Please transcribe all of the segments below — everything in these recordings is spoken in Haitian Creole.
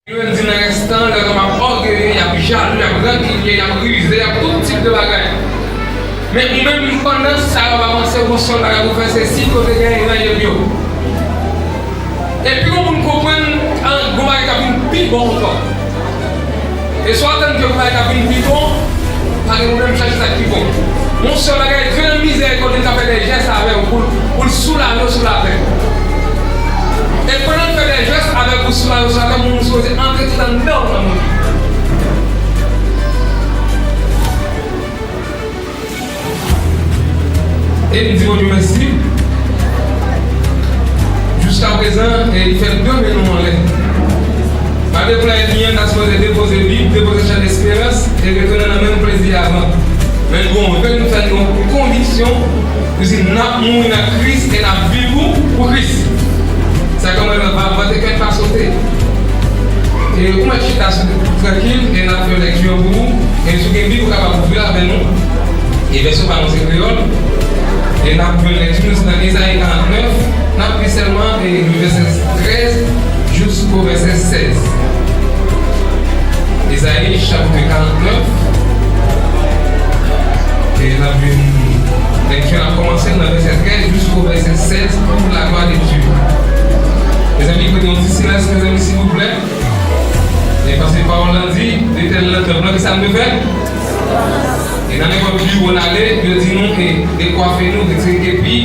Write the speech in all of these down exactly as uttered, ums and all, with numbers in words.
Yo menm di nan rès tan, lè nonm ap ògeye, y ap jalou, y ap rankilye, y ap rize, y ap tout tip de bagay. Men ou menm, pandan sa yo ap avanse, ou gon sèl bagay pou fè, se si kote gen ranje yo. Epi yon moun konprann, an, gon bagay k ap vin pi bon ankò. E swa w tann ke gon bagay k ap vin pi bon, pa gen pwoblèm, chache sa k pi bon. Yon sèl bagay, Dye nan mizèrikòd li ka fè de jès avè w pou, pou l soulaje w sou latè. E pandan l fè de jès avè w pou soulaje w sou latè, moun sipoze antre tout anndan w nan moun. E m di Bondye mèsi. Jiska prezan, e li fè de men nou anlè. Malgre plan ènmi an, n ta sipoze depoze Bib, depoze Chan Desperans, e retounen nan menm plezi avan. Men nou gon rèv, nou fè nou konviksyon, nou di n ap mouri nan Kris e n ap viv pou, pou Kris. Sa kòmanse nan va, va te kèt pa sote. E ou mèt chita sou trankil, e n ap fè lèkti an pou ou. E si w gen Bib, ou kapab ouvri l avè nou. E vèsyon pa nou se kreyòl. E n ap jwenn lèkti nou se nan Ezayi karantnèf, n ap li sèlman, e, de vèsè trèz jisko vèsè sèz. Ezayi chapit karantnèf. E n ap jwenn lèkti an, n ap kòmanse nan vèsè trèz jisko vèsè sèz, pour la gloire de Dieu. Mezanmi, kote yon ti silans, mezanmi, silvouplè. E paske pawòl la di, Letènèl nan tanp lan, kisa l dwe fè? E nan nenpòt biwo n ale, yo di nou ke dekwafe nou, retire kepi,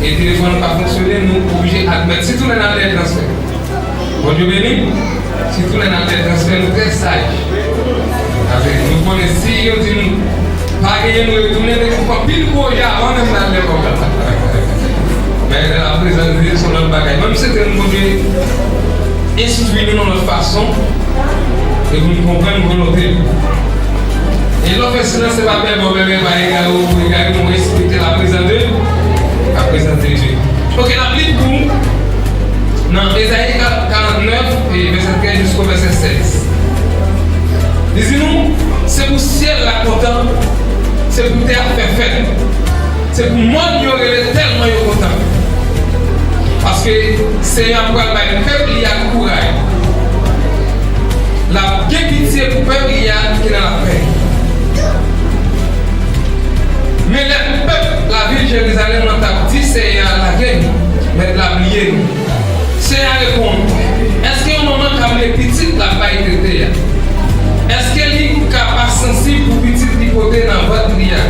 e telefòn pa fonksyone, nou oblije admèt. Sitou lè n al dèyè transfè. Bondye beni. Sitou lè n al dèyè transfè, nou trè saj. Paske nou konnen si yo di nou pa genyen, nou retounen, men nou pran pil gwo je avan menm n al dèyè kòb la. Men lè n ap prezante, se yon lòt bagay. Menm si se te nou Bondye enstwi nou nan lòt fason, e pou nou konprann volonte l. E lè w fè silans, se pa bèbè w bèbè, pa egare w pou egare, nou respekte la prezans de, la prezans de Dye. Ok, n ap li pou nou nan Ezayi karantnèf, e vèsè trèz jisko vèsè sèz. Li di nou, se pou syèl la kontan, se pou tè a fè fèt. Se pou mòn yo rele tèlman yo kontan. Paske Senyè a pral bay pèp li a kouraj. L ap gen pitye pou pèp li a ki nan lapenn. Men lè pèp lavil Jerizalèm nan t ap di Senyè a lage nou, mèt la bliye nou. Senyè a reponn, èske yon manman ka bliye pitit l ap bay tete a? Èske li ka pa sansib pou pitit li pote nan vant li a?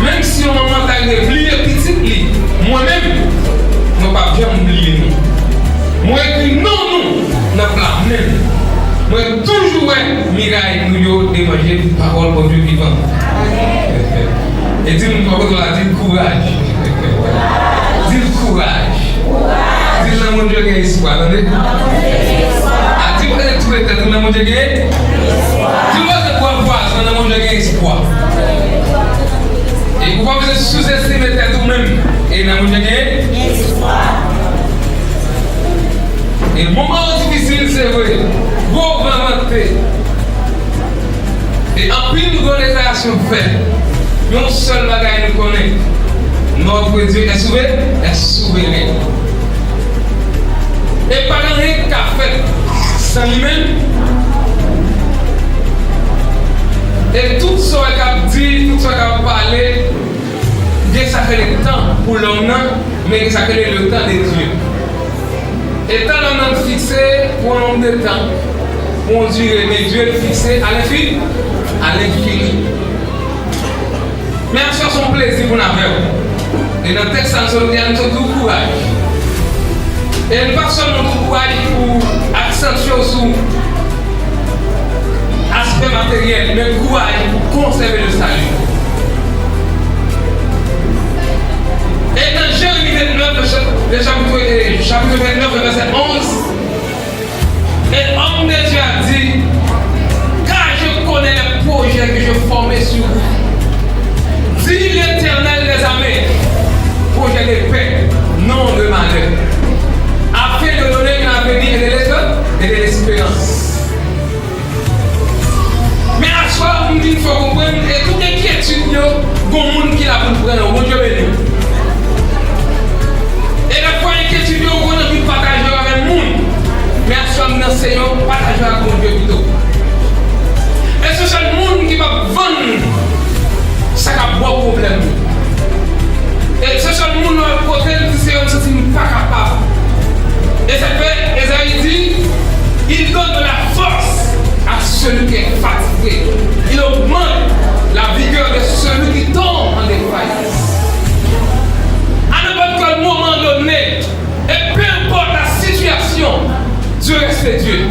Menm si yon manman ta rive bliye pitit li, mwen menm, mwen p ap janm bliye nou. Mwen ekri non nou nan pla men m. Mwen toujou wè miray nou yo devanje pawòl Bondye vivan. E di moun bò kote w la, di l kouraj. Di l kouraj. Di l nan Bondye gen espwa, tande? A, di kote tou tèt ou, nan Bondye gen. Di l kote bò vwazen, nan Bondye gen espwa. E ou pa bezwen souzestime tèt ou menm. E nan Bondye gen. E moman yo difisil, se vre. Gwo van vante. E anpil gwo dezayasyon fèt. Yon sèl bagay nou konnen. Notre Dieu est souverain, est souverain. E pa gen anyen k ka fèt san li menm. E tout sa w wè k ap di, tout sa w wè k ap pale, gen sa k rele tan pou lòm nan, men gen sa k rele le temps de Dieu. E tan lòm nan fikse pou yon nonb de tan, pou yon dire, men Dye l fikse a lenfini, a lenfini. Men aswè se yon plezi pou n avè w. E nan tèks sa n sot li a, n sot di w kouraj. E n pa sèlman di w kouraj pou aksantye w sou aspè materyèl, men kouraj pou konsève le salut. E nan Jeremi vennèf, le chap-, le chapitre, e, chapitre vennèf, le vèsè onz, et l'homme de Dieu a dit, car je connais les projets que je formais sur vous, dit l'Éternel des armées, projets de paix, non de malheur, afin de donner un avenir et de l'espé-, et de l'espérance. Men aswè, m vin fè w konprann, e tout enkyetid yo, gon moun ki la pou l pran yo. Bondye beni w. E dèfwa enkyetid yo, ou konn anvi pataje yo avèk moun. Men aswè, m nan Senyè, pataje ak Bondye pito. E se sèl moun ki p ap vann sa k ap ba w pwoblèm. E se sèl moun nan kote l di, Senyè, m santi m pa kapab. E sa k fè Ezayi di, Il donne de la force à celui qui est fatigué. Il augmente la vigueur de celui qui tombe en défaillance. À n'importe quel moment donné, et peu importe la situation, Dieu reste Dieu.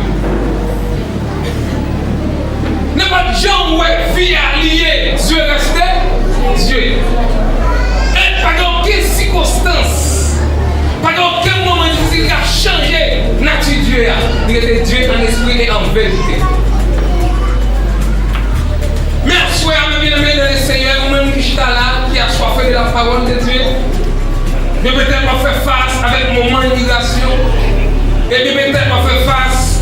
Nenpòt jan ou wè vi a li ye, Dye reste Dye. E pa gen okenn sikonstans, pa gen okenn moman difisil ki ka chanje nati Dye a. Li rete Dye an espri e an verite. Men aswè a, mwen byeneme nan Lesenyè, ou menm ki chita la, ki aswafe de la parole de Dieu, men petèt w ap fè fas avèk moman imigrasyon. Ebyen, petèt w ap fè fas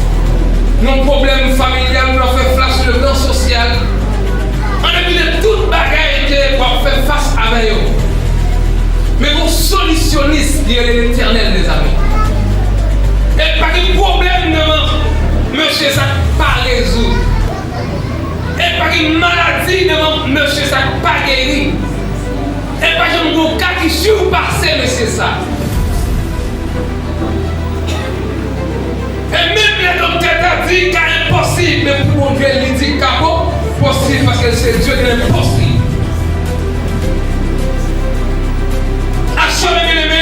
yon pwoblèm familyal, w ap fè fas le plan sosyal. An depi de tout bagay ke w ap fè fas avè yo. Men gon solisyonis ki rele Letènèl, mezanmi. E pa gen pwoblèm devan mesye sa k pa rezoud. E pa gen maladi devan mesye sa k pa geri. E pa janm gon ka ki sipase mesye sa. E menm lè doktè ta di ka enposib, men pou Bondye li di ka po-, posib, paske l se Dye de lenposib. Aswè, byeneme,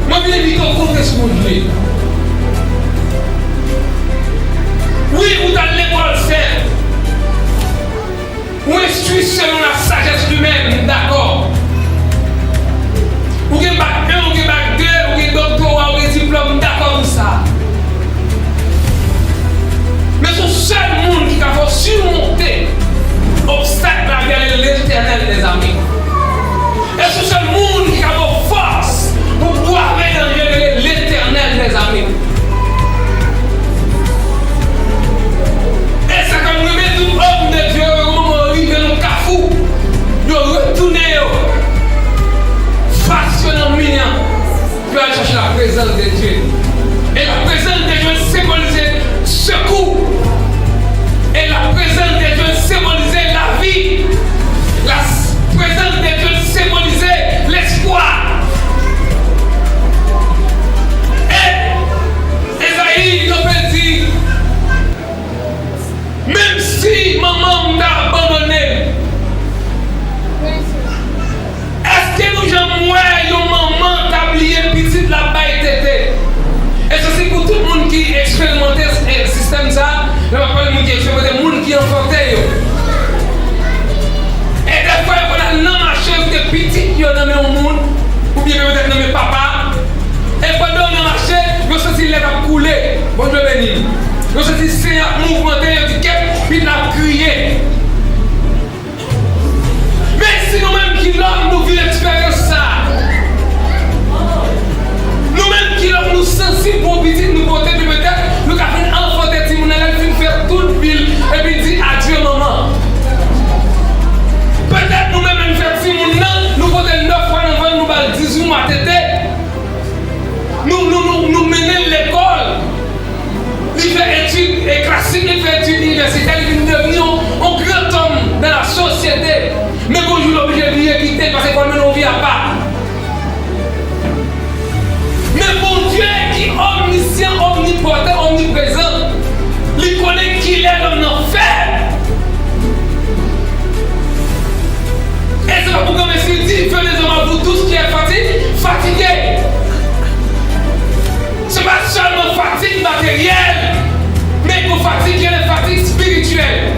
mwen vin envite w konte sou Bondye. Wi, ou t al lekòl, sè. Ou enstwi selon la sajès imèn, m dakò. Ou gen bak en, ou gen bak de, ou gen doktora, ou gen diplòm, m dakò pou sa. Men se yon sèl moun ki ka fè w simonte obstak lavi a, se Letènèl, mezanmi. E se yon sèl moun ki ka ba w fòs pou brave danje, se Letènèl, mezanmi. E sa k ap rive tout òm de Dye yo, yo gon moman yo rive nan kafou, yo retounen yo, fas yo nan mi an. Pou al chache la prezans de Dye. E la prezans de Dye senbolize sekou. E la prezans de Dye senbolize lavi. La s-, prezans de Dye senbolize lespwa. E Ezayi kanpe di, Menm si manman m ta abandone m, èske nou janm wè yon manman ta bliye pitit l ap bay tete? E sa se pou tout moun ki eksperimante, e, sistèm sa, lè m ap pale moun ki eksperimante, moun ki anfante yo. E dèfwa yo konn al nan mache, yo kite pitit yo nan men yon moun, oubyen petèt nan men papa. E pandan yo nan mache, yo santi lèt ap koule. Bondye beni m. Yo santi sen ap mouvmante, yo di, kèt, pitit la ap kriye. Men si nou menm ki lòm nou viv eksperyans sa, nou menm ki lòm nou sansib pou pitit nou pote, pi petèt nou ka fin anfante timoun nan lè l fin fè tout vi l, epi di adye manman. Petèt nou menm lè n fè timoun nan, nou pote l nèf fwa nan vant, nou ba l dizuit mwa tete. Nou, nou, nou, nou mennen l lekòl. Li fè etid, e, klasik, li fè etid inivèsitè, li vin devni yon, yon gran nonm nan la sosyete. Men gon jou l oblije vire kite l paske fò l mennen yon vi apa. Men Bondye ki omnisyan, omnipòtan, omniprezan, li konnen kilè lòm nan fèb. E se pa pou granmesi di, venez à moi, vous tous qui êtes fati-, fatigués. Se pa sèlman fatig materyèl, men gon fatig ki rele fatig espirityèl.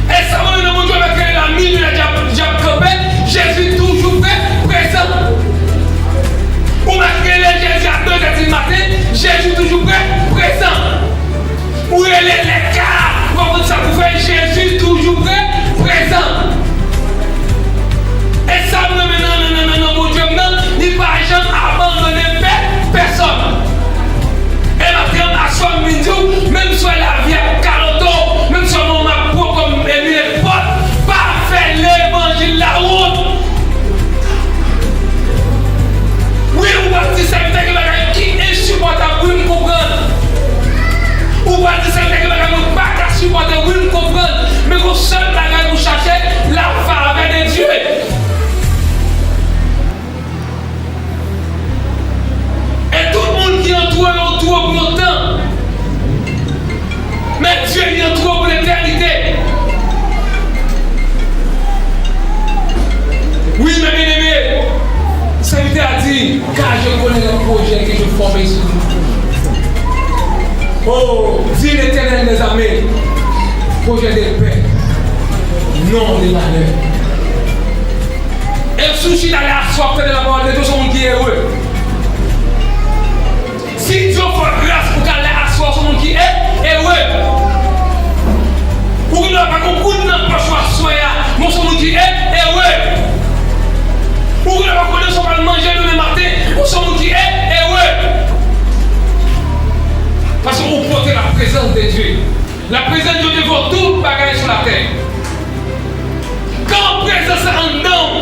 E sa mwen nan Bondye, mwen rele a minui lè dyab, dyab kanpe, Jezi toujou pre-, prezan. Ou mèt rele Jezi a de zè di maten, Jezi toujou pre-, prezan. Ou rele lè ka, ou pa konn sa pou fè, Jezi toujou pre-, prezan. E sa m renmen nan, nan, nan, nan, nan Bondye m nan, li pa janm abandone pè-, pèsòn. E maten an, aswè m vin di w, menm si w wè lavi ap kalote w, menm si w wè moman ap pran kòm e nenpòt, pa fè levanjil la wont. A dit, car je connais les projets que je forme sur vous. Oh, dit l'Éternel des armées, projet de paix, non de malheur. E si w chita la aswè w ap tande lapawòl de Dye, w se yon moun ki ere. Si Dye fè w gras pou w ka la aswè, w se yon moun ki e-, ere. Ou gen dwa pa gen yon goud nan pòch ou aswè a, men w se yon moun ki e-, ere. Ou gen dwa pa konnen si w pral manje demen maten, ou se yon moun ki e-, ere. Paske ou pote la prezans de Dye. La prezans de Dye devan tout bagay sou latè. Kan prezans la anndan w,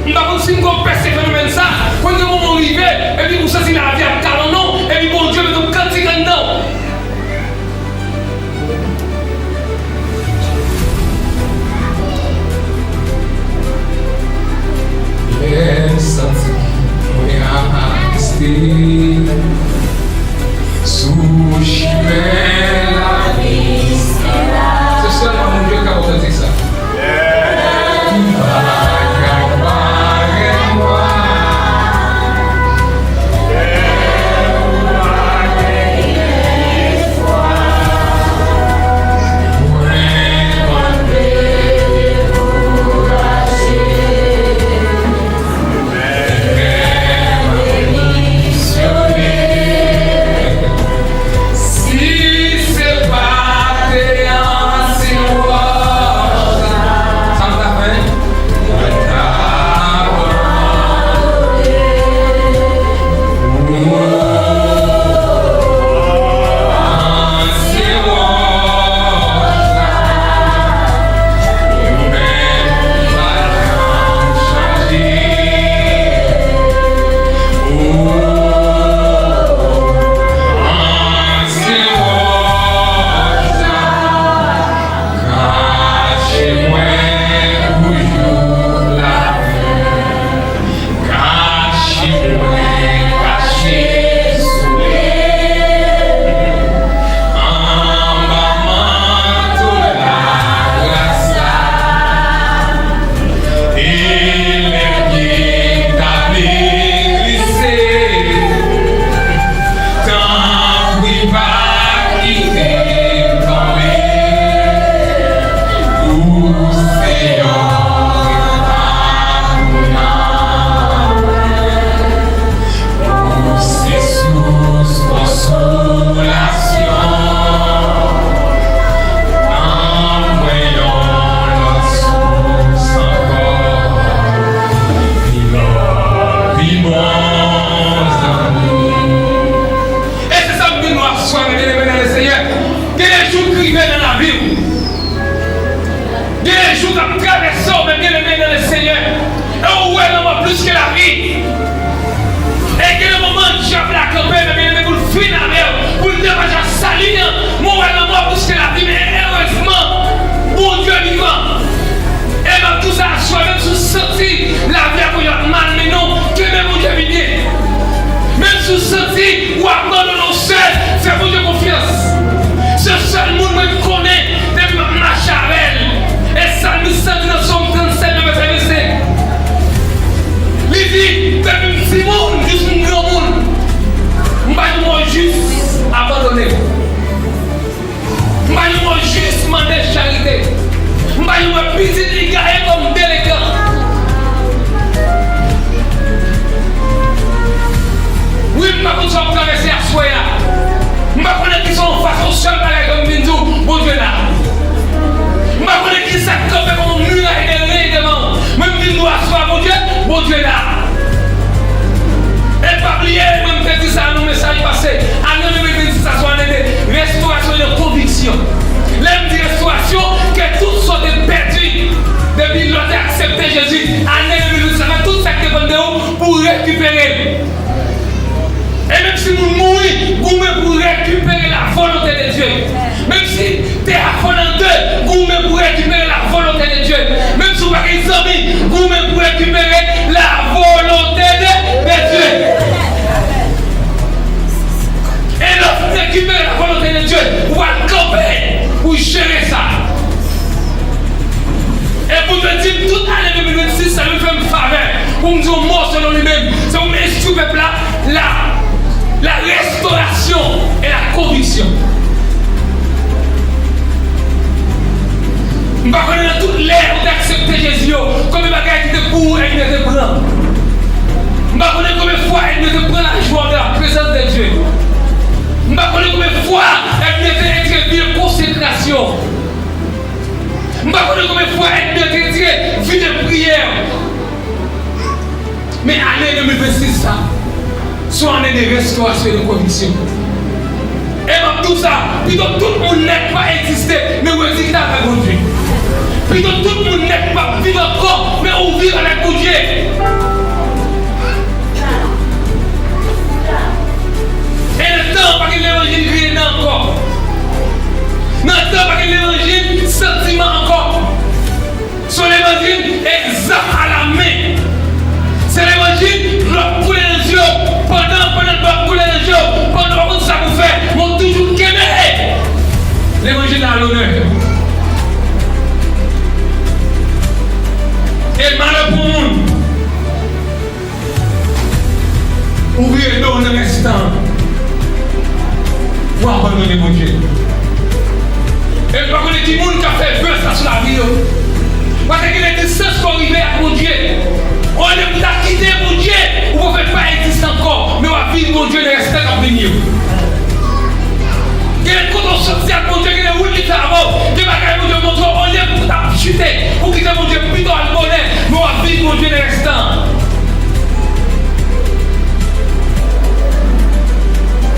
m pa konn si m konn pèse fenomèn sa, konn gen moman w rive, epi ou santi lavi ap kalanmen w, epi Bondye mete yon kantik anndan w. Lè m santi mwen ap egziste sou chimen lavi a. Se sèlman Bondye k ap otantik sa. M pa ka pa gen lespwa. Si se pa te ansyen wòch la, sa m ta fè? Mwen ta abandone. Ansyen wòch la, ou menm pa janm chanje. Ou ansyen wòch la, kache mwen pou jou lafen. Kache mwen, kache solèy anba manto lagras la. E lè pye m ta vle glise, tanpri pa kite m tonbe. Ou se yon gran moun nan mwen. Ou se sous konsolasyon. Ban mwen yon lòt sous ankò. Pi lò, pi bon zanmi. E se sa m vin wè aswè a, mwen byeneme nan Lesenyè. Gen de jou k rive nan lavi w. Gen de jou k ap travèse w, men byeneme nan Lesenyè. E ou wè lanmò plis ke lavi. E gen de moman dyab la kanpe, men byeneme, pou l fin avè w, pou l depaje ak sali an. Men ou wè lanmò plis ke lavi, men erezman, Bondye vivan. E m ap di w sa aswè, menm si w santi lavi a kounye a ap malmennen w, kenbe Bondye pi byen. Menm si w santi w abandone w sèl, fè Bondye konfyans. Se sèl moun mwen konnen depi m ap mache avè l. E salmis lan di nan Sòm trannsèt, nan vèsè vennsenk, li di, depi m timoun jis m granmoun, m pa janm wè w jis abandone. M pa janm wè w jis mande charite. M pa janm wè pitit li gaye kòm delenkan. Wi, m pa konn sa w ap travèse aswè a. M pa konnen ki se yon fason, sèl bagay ke m vin di w, Bondye la. M pa konnen ki sa k kanpe kòm yon miray de rèy devan w. Men m vin di w aswè a, Bondye, Bondye la. E pa bliye, mwen m te di sa nan mesaj pase. Ane de mil vennsis la se yon ane de restorasyon e de konviksyon. Lè m di restorasyon, ke tout sa w te pèdi depi lè w te aksepte Jezi, ane de mil vennsis la, fè tout sa k depann de ou pou w rekipere l. E menm si moun mouri, goumen pou rekipere la volonte de Dye. Menm si tè a fonn an de, goumen pou rekipere la volonte de Dye. Menm si w pa gen zanmi, goumen pou rekipere la volonte de, de Dye. E lè w fin rekipere la volonte de Dye, ou pral kanpe pou jere sa. E Bondye di m tout ane de mil vennsis, sa vin fè m favè pou m di yon mo selon li menm. Se pèp la, la, la restauration et la conviction. M pa konnen nan tout lè ou te aksepte Jezi yo, konbyen bagay ki te pou ou ènmi yo te pran. M pa konnen konbyen fwa ènmi yo te pran lajwa de la prezans de Dye. M pa konnen konbyen fwa ènmi yo te retire vi de konsekrasyon. M pa konnen konbyen fwa ènmi yo te retire vi de priyè. Men ane de mil vennsis sa, se yon ane de restorasyon e de konviksyon. E m ap di w sa, pito tout moun nèt pa egziste, men rezilta avèk Bondye. Pito tout moun nèt pa viv ankò, men ou viv avèk Bondye. E nan tan an, pa gen levanjil griyen dan ankò. Nan tan an, pa gen levanjil santiman ankò. Se levanjil e zam a la men. Se levanjil dlo ap koule nan je w. Pandan, pandan dlo ap koule nan je w, pandan w pa konn sa pou fè, men w toujou kenbe levanjil la alonè. E malè pou moun. Ou vire do w nan lenstan an. Ou abandone Bondye. E m pa konnen ki moun k ap fè vè sa sou lavi yo. Paske gen de distans ke w rive ak Bondye. Olye pou w ta kite Bondye, ou pwofèt pa egziste ankò, men w ap viv Bondye nan lenstan k ap vini yo. Gen kote w soti ak Bondye, gen wout li fè avè w, gen bagay Bondye montre w, olye pou w ta chite, ou kite Bondye pito al bonè, men w ap viv Bondye nan lenstan.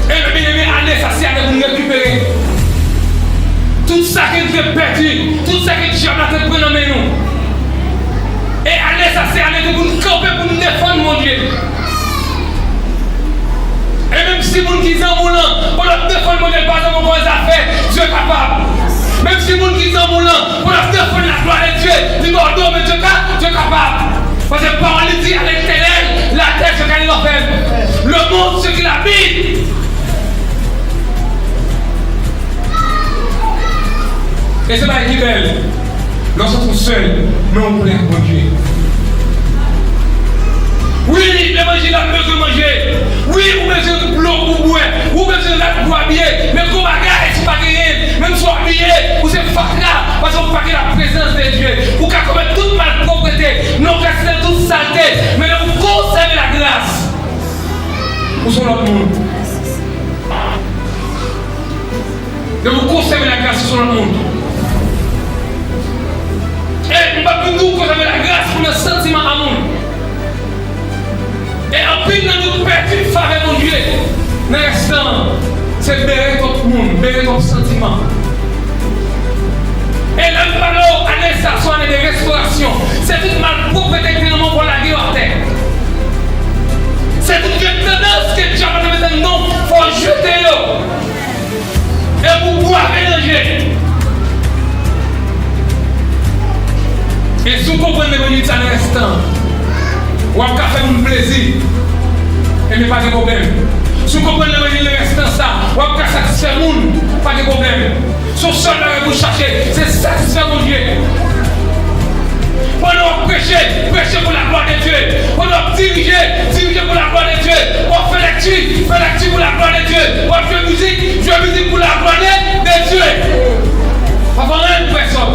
E byeneme, ane sa se ane pou n rekipere tout sa ke n te pèdi, tout sa ke dyab la te pran nan men nou. E ane sa se ane tou pou n kanpe, pou n defann Bondye. E menm si moun ki zanmi w lan, pandan w ap defann Bondye, li pa zanmi w kòz afè, Dye kapab. Menm si moun ki zanmi w lan, pandan w ap defann laglwa de Dye, li ba w do, men Dye ka, Dye kapab. Paske pawòl li di, à l'Éternel, la terre, ce qu'elle renferme, le monde, ce qu'il habite. E se bagay ki bèl. Lè w santi w sèl, men w koule ak Bondye. Wi, levanjil la bezwen manje. Wi, ou bezwen dlo pou bwè. Ou bezwen rad pou abiye. Men gon bagay, si w pa genyen l, menm si w abiye, ou se fatra, paske w pa gen la prezans de Dye. Ou ka komèt tout malpwòpte, non, ou ka site tout salte, men lè ou konsève lagras, ou se yon lòt moun. Depi w konsève lagras, ou se yon lòt moun. E m p ap vin di w konsève lagras pou nan santiman a moun. E anpil nan nou pèdi favè Bondye nan lenstan an. Se bere twòp moun, bere twòp santiman. E lè m pale w, ane sa se yon ane de restorasyon. Se tout malpwòpte ki te nan men w pou w lage yo atè. Se tout vye tandans ke dyab la te mete anndan w, fò w jete yo. E pou bwave danje. E si w konprann levanjil sa nan lenstan, w ap ka fè moun plezi, enben pa gen pwoblèm. Si w konprann levanjil nan lenstan sa, w ap ka satisfè moun, pa gen pwoblèm. Se yon sèl bagay pou w chache, se satisfè Bondye. Pandan w ap preche, preche pou laglwa de Dye. Pandan w ap dirije, dirije pou laglwa de Dye. W ap fè lèkti, fè lèkti pou laglwa de Dye. W ap jwe mizik, jwe mizik pou laglwa de, de Dye. Pa fè anyen pou pèsòn.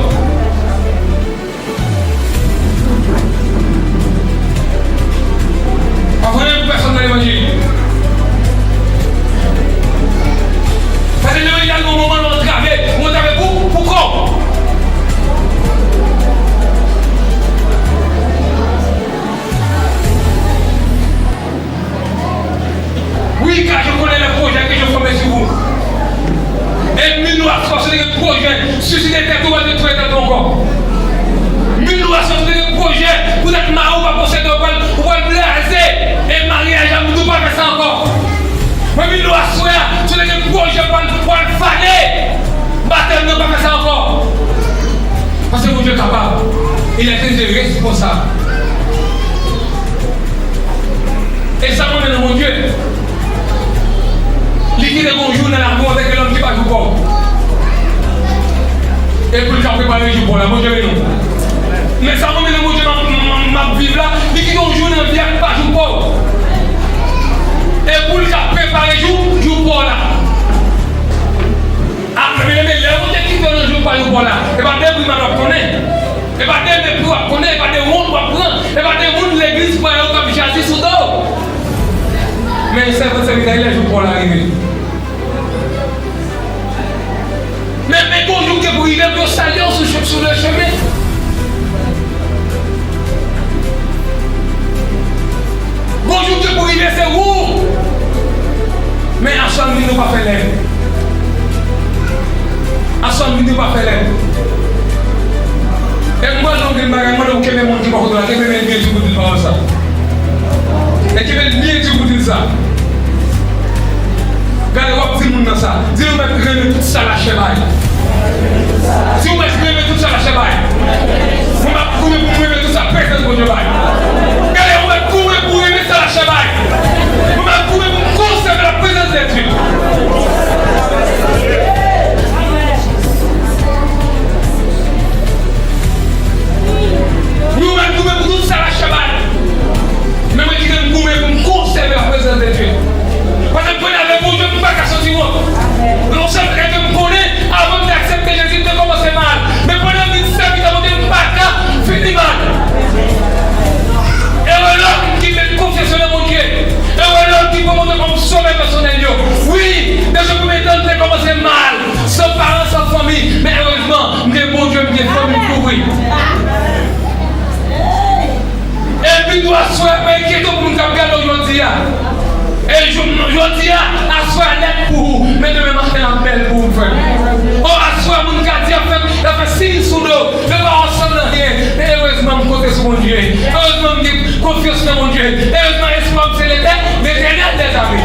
Pa fè anyen pou pèsòn nan levanjil. Paske levanjil la gen yon moman l antrave, ou antrave pou, pou kò w. Oui, car je connais les projets que je formé sur vous. E mil nou aswè, si w te gen pwojè siside tèt ou, w ap touye tèt ou ankò. Mil nou aswè, si w te gen pwojè poutèt mari w pa posede w, ou pral, ou pral blaze. E maryaj la, m di w pa fè sa ankò. Mwen, mil nou aswè, si w te gen pwojè pral, pral fane batèm nan, pa fè sa ankò. Paske Bondye kapab. Il est responsable. E sa mwen nan Bondye. Li kite gon jou nan lavi w antanke lòm ki pa jou pa w. E pou l ka prepare jou pa w la, Bondye beni w. Men sa mwen nan Bondye m ap, m ap, m ap viv la, li kite yon jou nan vi a ki pa jou pa w. E pou l ka prepare jou, jou pa w la. A, men, men, lè ou te kite w nan jou pa, jou pa w la, e pa de bri mal w ap konnen. E pa de mepri w ap konnen, e pa de wont w ap pran, e pa de moun legliz pa yo k ap jazi sou do w. Men sèvant sèvitè, lè jou pa w la rive. Men, men gon jou ki pou rive pou yo salye w sou, sou le chemen. Gon jou ki pou rive, se ou. Men aswè m vini, nou pa fè lèd. Aswè m vini, nou pa fè lèd. E m pral di w anpil bagay, mwen mande w kenbe moun ki bò kote w la, kenbe men l byen di pou di l pawòl sa. E kenbe l byen di pou di l sa. Gade, w ap di moun nan sa. Di l ou mèt renmen tout sa lachè bay. Di ou mèt renmen tout sa lachè bay. Mwen m ap goumen pou m renmen tout sa prezans Bondye bay. Gade, ou mèt goumen pou renmen sa lachè bay. Mwen m ap goumen pou m konsève la prezans de Dye. Wi, ou mèt goumen pou tout sa lachè bay. Men mwen kite m goumen pou m konsève la prezans de Dye. Paske m konnen avèk Bondye m pa ka soti wont. Lè w sèl bagay ke m konnen, avan m te aksepte Jezi, m te kòmanse mal. Men pandan m vin sèvitè Bondye, m pa ka fini mal. Ere lòm ki met konfyans yo nan Bondye. Ere lòm ki pran Bondye kòm sovè pèsonèl yo. Wi, deja premye tan m te kòmanse mal. San paran, san fanmi. Men erezman, m gen Bondye, m gen fanmi m kouvri. Epi tou aswè a, pa enkyete w pou moun k ap gade w jodi a. E jou, jodi a, aswè a nèt pou ou, men demen maten l ap bèl pou ou, frè m. O, aswè a, moun ka di y ap fè, y ap fè siy sou do w, men pa resonn anyen. Men erezman, m konte sou Bondye. Erezman, m gen konfyans nan Bondye. Erezman, espwa m se Letè-, Letènèl dèzame.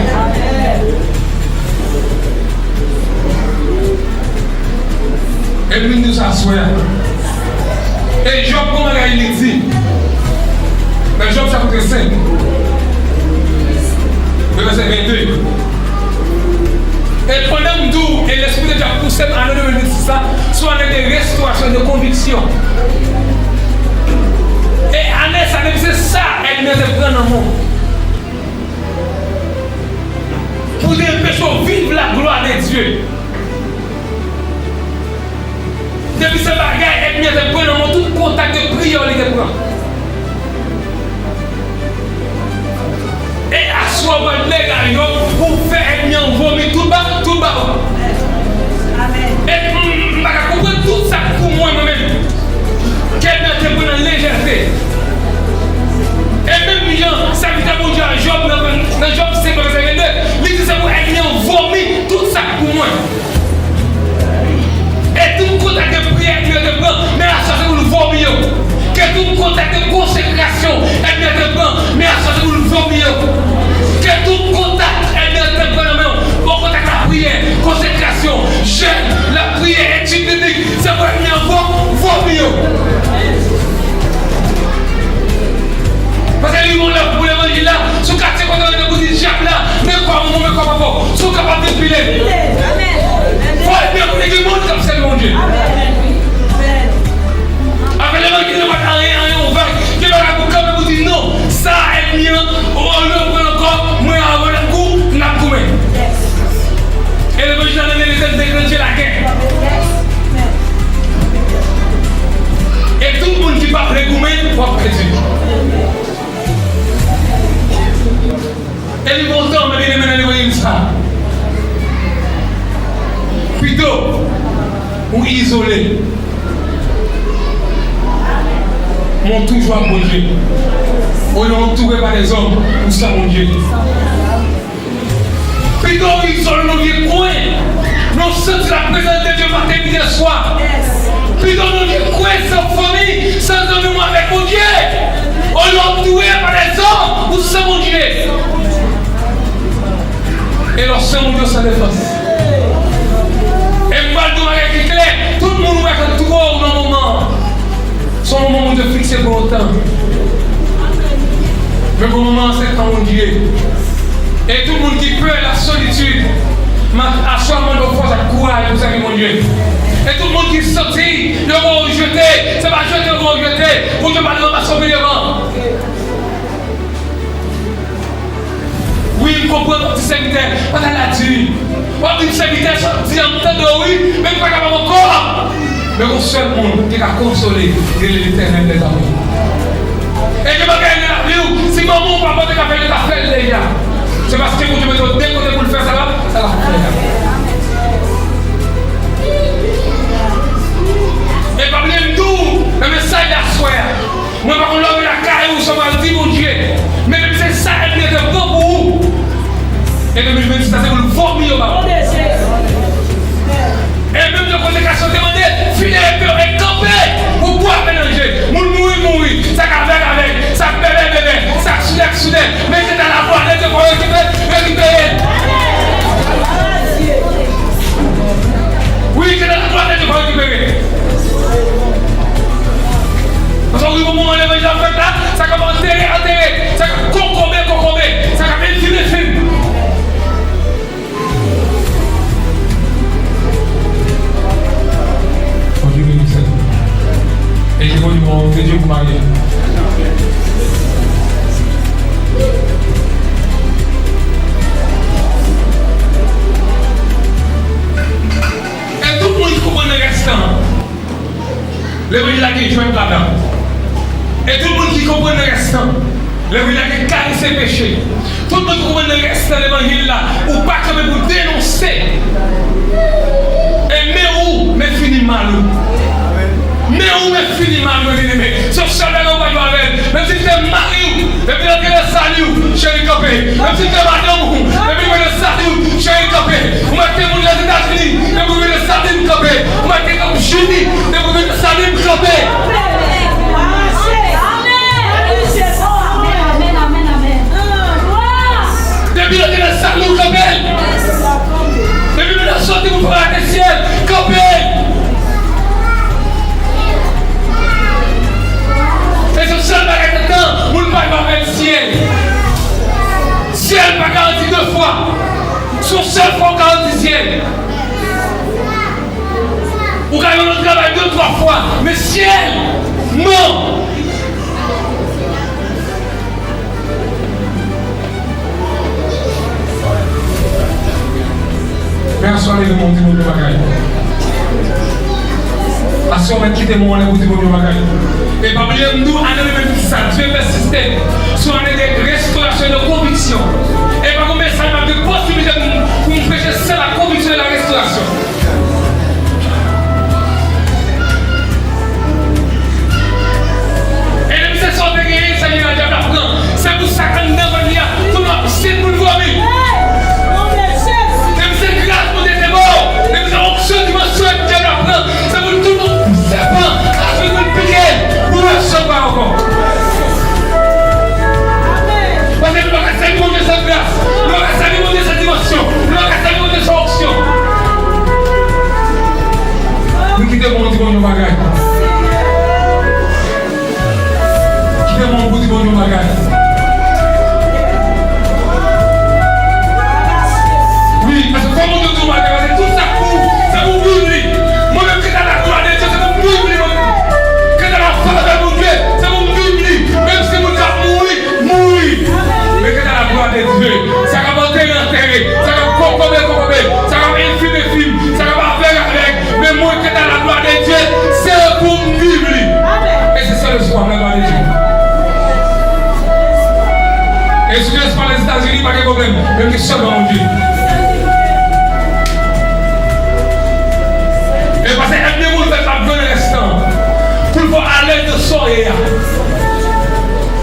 E m vin di w sa aswè a. E Jòb gon bagay li di. Nan Jòb chapit senk, nan vèsè vennde. E pandan m di w, e Lespri de Dye ap pouse m ale nan de mil vennsis la, se yon ane de restorasyon, de konviksyon. E ane sa, depi se sa, ènmi an te pran nan men w. Pou te anpeche w viv la glwa de Dye. Depi se bagay ènmi an te pran nan men w, tout kontak de priyè w li te pran. E aswè w pral plede yo pou fè ènmi an vomi tout ba, tout ba. E m, m pa ka konprann tout sa k pou mwen, mwen menm. Kè m te pran nan lejète. E menm jan sèvitè Bondye a Jòb nan, nan Jòb senk vèsè vennde, li di se pou ènmi an vomi tout sa k pou mwen. E tout kontak de priyè ènmi an te pran, men aswè se pou l vomi yo. Ke tout kontak de konsekrasyon ènmi an te pran, men aswè se pou l vomi yo. Ke tout kontak ènmi an te pran nan men w, bon kontak lapriyè, konsekrasyon, jèn, lapriyè, etid biblik, se pou ènmi an vo-, vomi yo. Paske li gon lè pou levanjil la, sou katye kote w rete pou di dyab la, men kò manman w, men kò papa w. Si w kapab vin pile. Fò ènmi an konnen gen moun k ap sèvi Bondye. Avèk levanjil la pa t anyen, anyen, yon vag. Gen bagay pou kanpe pou di non. Sa ènmi an, olye w pran ankò, mwen avè w n ap gou, n ap goumen. E levanjil la nan Letènèl deklannche lagè. E tout moun ki pa vle goumen, w ap pèdi. E li bon tan, men byeneme nan levanjil sa. Pito ou izole, men w toujou ak Bondye, olye w antoure pa dèzòm ou san Bondye. Pito w izole w nan vye kwen, men w santi laprezans de Dye maten, midi, swa. Pito w nan vye kwen san fanmi, san zanmi w avèk Bondye, olye w antoure pa dèzòm ou san Bondye. E lè w san Bondye, w san defans. E m pral di w yon bagay ki klè, tout moun ou wè k antoure w nan moman an, se yon moman Bondye fikse pou lontan. Men pou moman an, se tan Bondye. E tout moun ki pè la solitid, m ap aswè mande w fòs ak kouraj pou sèvi Bondye. E tout moun ki santi yo pral jete, se pa jete yo pral jete, Bondye pral ranmase w pi devan. Wi, konprann w, ti sèvitè, pa ta la di. W ap di, sèvitè, sa w di a, m tande w, wi, men m pa kapab ankò. Men gon sèl moun ki ka konsole, rele Letènèl dèzame. E gen bagay nan lavi w, si manman w, papa w te ka fè l, yo ta fè l deja. Se paske Bondye mete w de kote pou l fè sa la, sa l ap fè a. E pa bliye m di w, nan mesaj aswè a, mwen pa konn lè w vin lakay ou sa w pral di Bondye. Men depi se sa ènmi an te pran pou ou, e de mil vennsis la se pou l vomi yo ba ou. E menm jan konsekrasyon te mande, file epe w e kanpe pou bwa menanje. Moun mouri, mouri. Sa k avèg, avèg. Sa k bèbè, bèbè. Sa k soudè, k soudè. Men se nan laglwa de Dye pou rekipere, rekipere. Wi, se nan laglwa de Dye pou rekipere. Paske w rive yon moman levanjil ap fèt la, sa k ap antere, antere. Sa k ap kokobe, kokobe. Sa k ap enfime, enfime. Bondye beni w, sè. E ke Bondye ba w de Dye pou marye. E tout moun ki konprann nan rès tan an. Levanjil la gen jwèt ladan. E tout moun ki konprann nan rès tan, levanjil la gen karese peche. Tout moun ki konprann nan rès tan levanjil la, ou pa kanpe pou denonse. E men ou, men fini mal ou. Men ou, men fini mal ou, byeneme. Se yon sèl bagay ou pa jwe avè l. Menm si l te mari w, depi l antre nan sali w, cheri, kanpe. Menm si l te madanm ou, depi l antre nan sali w, cheri, kanpe. Ou mèt te moun Lèzetazini, depi w vin nan sali m kanpe. Ou mèt te kanpe Jini, depi w vin nan sali m kanpe. Depi l antre nan sali w kanpe. Depi l nan soti pou fè rate syèl, kanpe. E se sèl bagay nan tan, moun pa jwe avè l, syèl. Syèl pa garanti de fwa. Se yon sèl fwa ou ka rantre syèl. Ou ka jwenn yon travay de twa fwa, men syèl, non. Men aswè a, leve men w di Bondye yon bagay. Aswè a, ou mèt kite men w anlè pou di Bondye yon bagay. E pa bliye, m di w, ane de mil vennsis sa, Dye pèsiste. Se yon ane de restorasyon e de konviksyon. E pa gon mesaj m ap gen posiblite pou m, pou m preche sans la conviction et la restauration. E depi se sa w te genyen, se li a dyab la pran. Se pou sa k anndan vant li a, tout ap sit pou l vomi. Depi se gras Bondye te ba w, depi se onksyon dimansyon dyab la pran, se pou tout sèpan, aswè pou l pike, pou w wè san pa ankò. Paske nou pa ka sèvi Bondye san gras, nou pa ka sèvi Bondye san dimansyon, nou pa ka sèvi Bondye san onksyon. Nou kite Bondye, Bondye yon bagay. Kite moun pou di Bondye yon bagay. Wi, paske fò Bondye di yon bagay, paske tout sa k pou ou, se pou w viv li. Mwen menm, kanta laglwa de Dye, se pou m viv li, mwen menm. Kanta lafavè Bondye, se pou m viv li. Menm si moun k ap mouri, mouri. Men kanta laglwa de Dye, sa k ap antere, antere. Sa k ap kokobe, kokobe. Sa k ap enfim, enfim. Sa k ap avèg, avèg. Men mwen, kanta laglwa de Dye, se pou m viv li. E se sèl espwa m, laglwa de Dye. E si w espwa Lèzetazini, pa gen pwoblèm. Men m gen sèlman Bondye. E paske ènmi an pou l fè l ap jwe nan rès tan an. Pou l fè w alèz nan sa w ye a.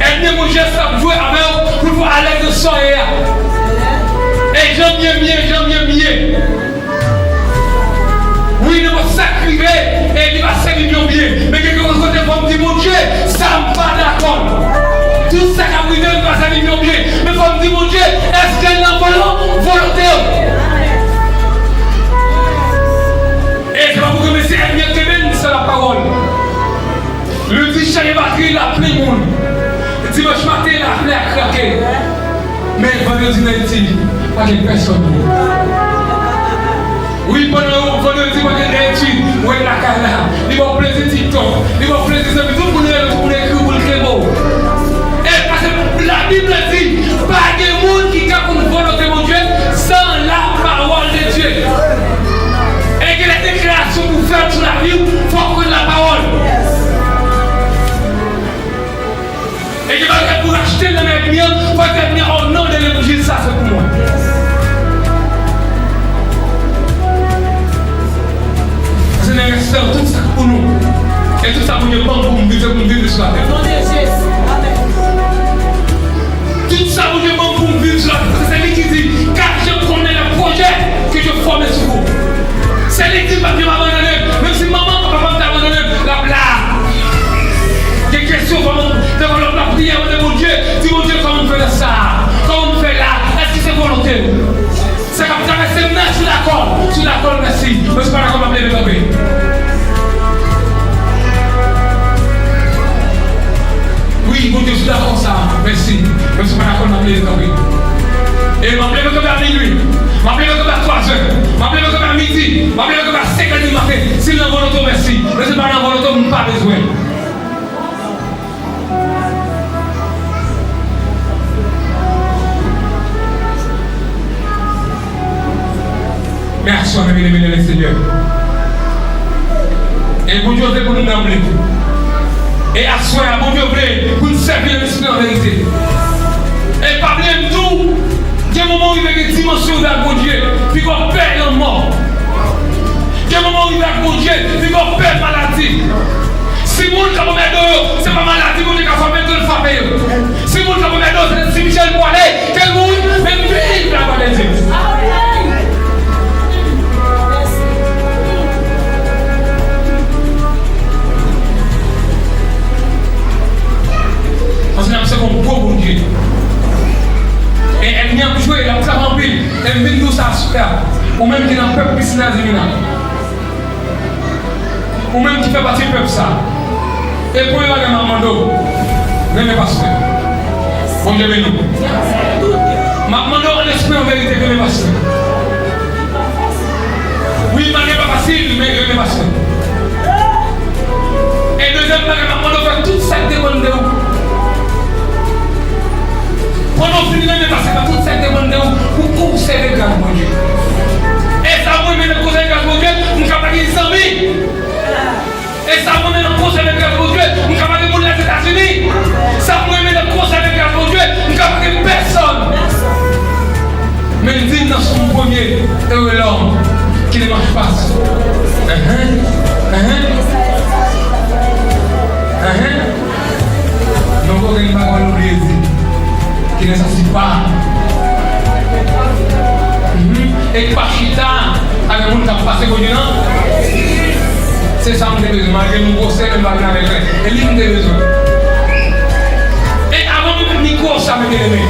Ènmi an pou l jès l ap jwe avè w, pou l fè w alèz nan sa w ye a. E jan m ye, m ye, jan m ye, m ye. Wi, nenpòt sa k rive, e li pa sèvi m yon byen. Men gen kèk kote fò m di Bondye, sa m pa dakò. Tout sa k ap rive m pa sèvi m yon byen. Men fò m di Bondye, èske l nan volon-, volonte w? E se pa pou granmesi ènmi an kenbe n, se lapawòl. Lendi chanje batri, lapli moun. Dimanch maten, lapli a krake. Men vandredi nan Ayiti, pa gen pèsonn moun. Wi, pandan vandredi pa gen etid, ou ret lakay la. Li ba w plezi TikTok, li ba w plezi zanmi, tout moun rele, tout moun ekri w pou l kenbe w. E paske Labib la di, pa gen moun ki ka konn volonte Tout sa Bondye ban m pou m viv, se pou m viv li sou latè. Au nom de Jésus. Amen. Tout sa Bondye ban m pou m viv sou latè, paske se li ki di, car je connais les projets que je forme sur vous. Se li ki di, m p ap janm abandone m. Menm si manman, papa m te abandone m, l ap la. Gen kesyon, fò m te fè lòt la priyè, mande Bondye, di Bondye, kòman m fè nan sa? Kòman m fè la? Èske se volonte w? Sa k ap travèse m nan, si w dakò, si w dakò, mèsi. Men si w pa dakò, m ap leve kanpe. Wi, Bondye, si w dakò sa, mèsi. Men si w pa dakò, m ap leve kanpe. E m ap leve kanpe a minui. M ap leve kanpe a twazè. M ap leve kanpe a midi. M ap leve kanpe a senk è di maten. Si l nan volonte w, mèsi. Men si l pa nan volonte w, m pa bezwen. Men aksyon, men byeneme nan Lesenyè. E Bondye vle pou nou nanm li. E aswè a, Bondye vle pou n sèvi nan lespri an verite. E pa bliye m di w, gen moman w rive gen dimansyon w viv ak Bondye, piga w pè lanmò. Gen moman w rive ak Bondye, piga w pè maladi. Si moun k ap anmède w yo, se pa maladi Bondye ka frape, ke l frape yo. Si moun k ap anmède w, se nan simityè l pwale, ke l mouri, men viv la gloire de Dieu. Paske n ap sèvi yon gwo Bondye. E ènmi an ap jwe, l ap travay anpil. E m vin di w sa aswè a. Ou menm ki nan pèp Pisina Divina. Ou menm ki fè pati pèp sa. E premye bagay m ap mande w, renmen pastè. Bondye beni w. M ap mande w an lespri an verite, renmen pastè. Wi, malgre pa fasil, men renmen pastè. E dezyèm bagay, m ap mande w fè tout sa k depann de ou. Pandan w fin renmen pastè, fè tout sa k depann de ou pou konsève gras Bondye. E sa mwen menm nan konsève gras Bondye, m ka pa gen zanmi. E sa mwen menm nan konsève gras Bondye, m ka pa gen moun Lèzetazini. Sa mwen menm nan konsève gras Bondye, m ka pa gen pèsòn. Men l di nan Sòm premye, heureux l'homme qui ne marche pas. Enhen, enhen. Enhen. Non, kote m pa konn oubliye di. Ki ne s'assied pas. Mhm. E k pa chita avèk moun k ap pase kote nan. Se sa m te bezwen. Malgre nou gwosè, men m pa vin avèk anyen. E li m te bezwen. E avan m met mikwo sa, men byeneme.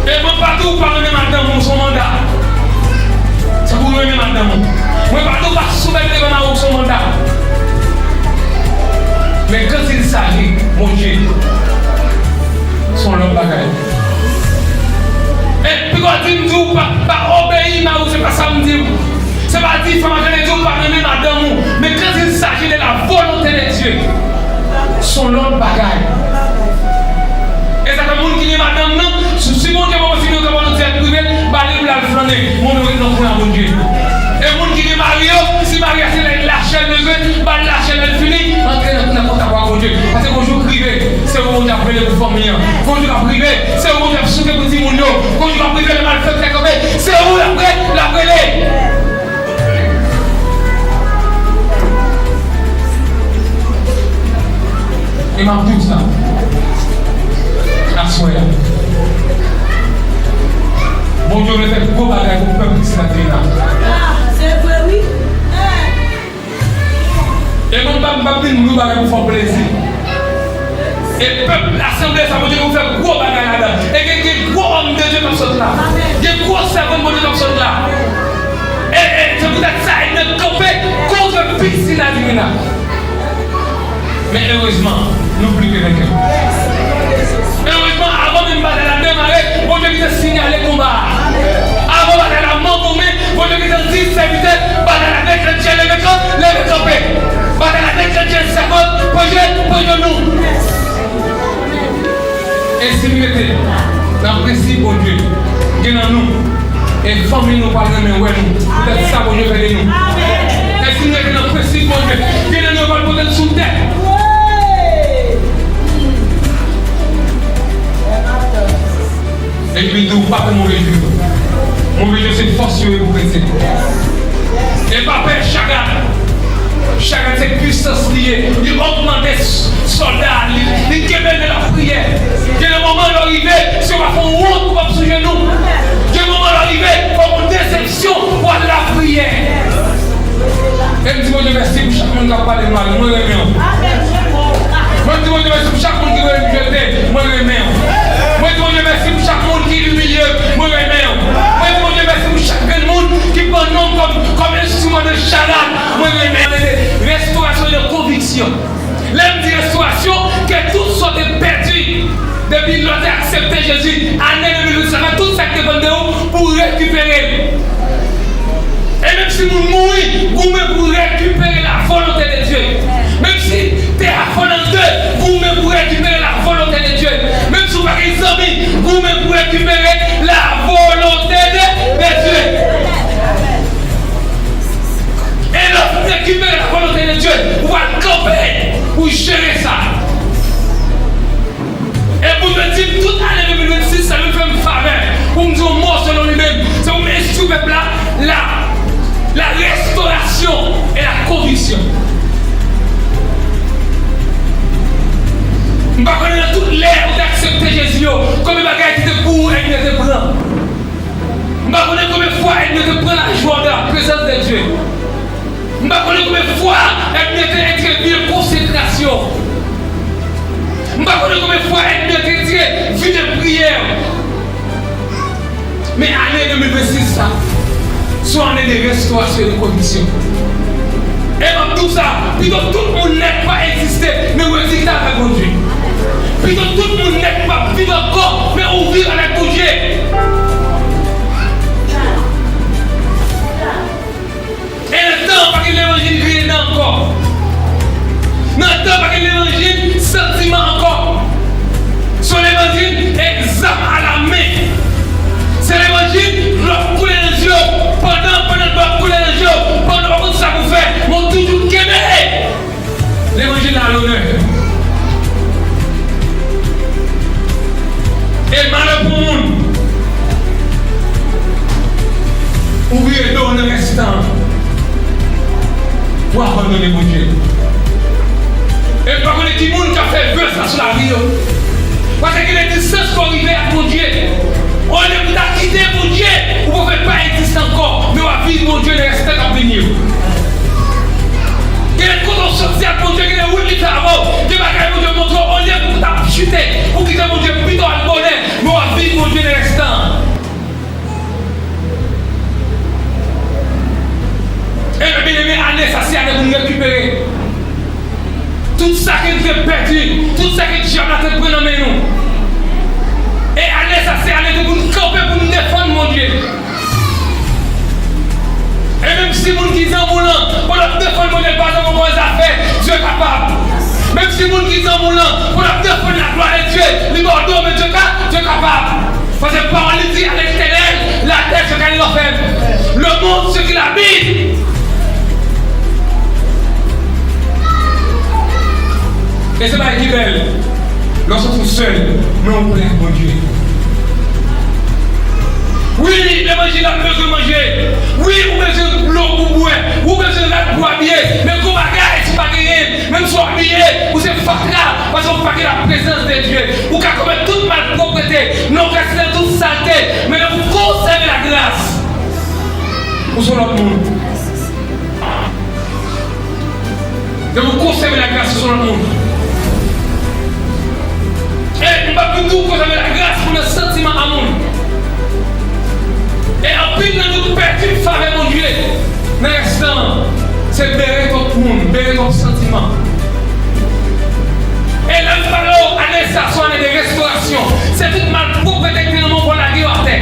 E mwen pa di w pa renmen madanm ou, se yon manda. Se pou w renmen madanm ou. Mwen pa di w pa soumèt devan mari w, se yon manda. Men quand il s'agit, Bondye, se yon lòt bagay. E piga w di m di w pa, pa obeyi mari w, se pa sa m di w. Se pa di fanm an, jan l di w pa renmen madanm ou, men quand il s'agit de la volonté de Dieu, se yon lòt bagay. E sa fè moun ki gen madanm nan, si, si Bondye poko fini yon travay nan ti èt prive, ba li pou l al flannen, moun yo ret nan kwen a Bondye. E moun ki gen mari yo, si mari a se lè l lache l bezwen, ba l lache l lè l fini, antre nan, nan kontak ak Bondye. Paske yon jou k rive, se ou Bondye ap rele pou fanmi an. Yon jou k ap rive, se ou Bondye ap souke pou timoun yo. Yon jou k ap rive, lè malfektè kanpe, se ou l ap re-, l ap rele. E m ap di w sa, aswè a, Bondye vle fè gwo bagay pou pèp Krisla te la. Se vre, wi. E mwen, m p ap, m p ap vin di w bagay pou fè w plezi. E pèp, asanble sa, Bondye pou fè gwo bagay ladan. E gen, gen gwo òm de Dye k ap sot la. Gen gwo sèvant Bondye k ap sot la. E, e se poutèt sa, ènmi an kanpe kont Pisina Divina. Men erezman, nou plis ke venkè. Erezman, avan menm batay la demare, Bondye gentan sinyale konba a. Avan batay la mangonmen, Bondye gentan di sèvitè, batay la deklannche, leve kan-, leve kanpe. Batay la deklannche, sèvant, pran je-, pran jenou. E si n rete nan prensip Bondye, gen nan nou, e fanmi nou pral renmen wè nou. Poutèt sa Bondye fè de nou. E si n rete nan prensip Bondye, gen nan nou yo pral pote n sou tèt. E Bib di w pa pè move je yo. Move je se fòs yo ye pou kretyen. E pa pè chaga. Chak grenn se pwisans li ye, li ogmante s-, sòlda li, li kenbe l nan lapriyè. Gen de moman lè w rive, si w pa fè yon wont ou p ap sou jenou. Gen moman lè w rive, fò w gon desepsyon, w al lapriyè. E m di Bondye mèsi pou chak moun k ap pale m mal, mwen renmen w. Mwen di Bondye mèsi pou chak moun ki voye m jete, mwen renmen w. Mwen di Bondye mèsi pou chak moun ki imilye m, mwen renmen w. Mwen di Bondye mèsi pou chak grenn moun ki pran non m kòm, kòm enstriman de chalad, mwen renmen w. Restorasyon de konviksyon. Lè m di restorasyon, ke tout sa w te pèdi depi lè w te aksepte Jezi, ane de mil vennsis la, tout sa k depann de ou pou w rekipere l. E menm si moun mouri, goumen pou w rekipere la volonte de Dye. Menm si tè a fon an de, goumen pou w rekipere la volonte de Dye. Menm si w pa gen zanmi, goumen pou w rekipere la volonte de, de Dye. E lè w fin rekipere la volonte de Dye, ou pral kanpe pou jere sa. E Bondye di m tout ane de mil vennsis, sa vin fè m favè pou m di yon mo selon li menm. Se pou m enstwi pèp la, la, la restauration et la conviction. M pa konnen nan tout lè ou te aksepte Jezi yo, konbyen bagay ki te pou ou ènmi yo te pran. M pa konnen konbyen fwa ènmi yo te pran lajwa w nan la prezans de Dye. M pa konnen konbyen fwa ènmi yo te retire vi de konsekrasyon. M pa konnen konbyen fwa ènmi yo te retire vi de priyè. Men ane de mil vennsis sa, se yon ane de restorasyon e de konviksyon. E m ap di w sa, pito tout moun nèt pa egziste, men rezilta avèk Bondye. Pito tout moun nèt pa viv ankò, men ou viv avèk Bondye. E nan tan an, pa gen levanjil griyen dan ankò. Nan tan an, pa gen levanjil santiman ankò. Se yon levanjil e zam alamen. Se levanjil dlo ap koule nan zye w. Pandan, pandan dlo ap koule nan zye w, pandan w pa konn sa pou w fè, men w toujou kenbe. Levanjil la lonè. E malè pou moun ou vire do w nan restan, ou abandone Bondye. E m pa konnen ki moun k ap fè ve sa sou lavi yo. Paske gen de distans ke w rive ak Bondye. Olye pou w ta kite Bondye, ou pral fè pa egziste ankò, men w ap viv Bondye nan restan k ap vini yo. Gen kote w soti ak Bondye, gen wout li fè avè w, gen bagay Bondye montre w, olye pou w ta chite, pou kite Bondye, pito w al bonè, men w ap viv Bondye nan restan. E byeneme, ane sa se ane pou n rekipere tout sa ke n te pèdi, tout sa ke dyab la te pran nan men nou. E ane sa se ane tou pou n kanpe, pou n defann Bondye. E menm si moun ki zanmi w lan, pandan w ap defann Bondye, l pa janm ankò zafè, Dye kapab. Menm si moun ki zanmi w lan, pandan w ap defann laglwa de Dye, li ba w do, men Dye ka, Dye kapab. Paske pawòl li di, à l'Éternel, la terre, ce qu'elle est ferme, le monde, ce qu'il habite. E se bagay ki bèl. Lè w santi w sèl, men w prè ak Bondye. Wi, levanjil la bezwen manje. Wi, ou bezwen dlo pou bwè. Ou bezwen rad pou abiye. Men gon bagay, si w pa genyen, menm si w abiye, ou se fatra, paske w pa gen la prezans de Dye. Ou ka komèt tout malpwòpte, non, ou ka site tout salte, men lè w konsève lagras, ou se yon lòt moun. Depi w konsève lagras, ou se yon lòt moun. E m p ap vin di w konsève lagras pou nan santiman a moun. E anpil nan nou pèdi favè Bondye. Nan restan, se bere twòp moun, bere twòp santiman. E lè m pale w, ane sa se yon ane de restorasyon. Se tout malpwòpte ki te nan men w pou w lage yo atè.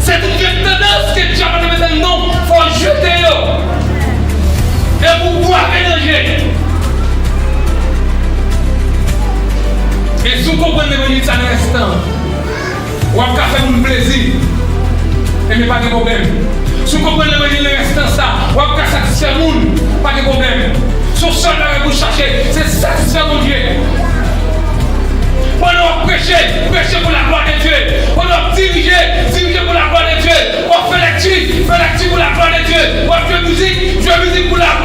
Se tout vye tandans ke dyab la te mete anndan w, fò w jete yo. E pou w brave danje. E si w konprann levanjil sa nan restan, w ap ka fè moun plezi, enben pa gen pwoblèm. Si w konprann levanjil nan restan sa, w ap ka satisfè moun, pa gen pwoblèm. Se yon sèl bagay pou w chache, se satisfè Bondye. Pandan w ap preche, preche pou laglwa de Dye. Pandan w ap dirije, dirije pou laglwa de Dye. W ap fè lekti, fè lekti pou laglwa de Dye. W ap jwe mizik, jwe mizik pou laglwa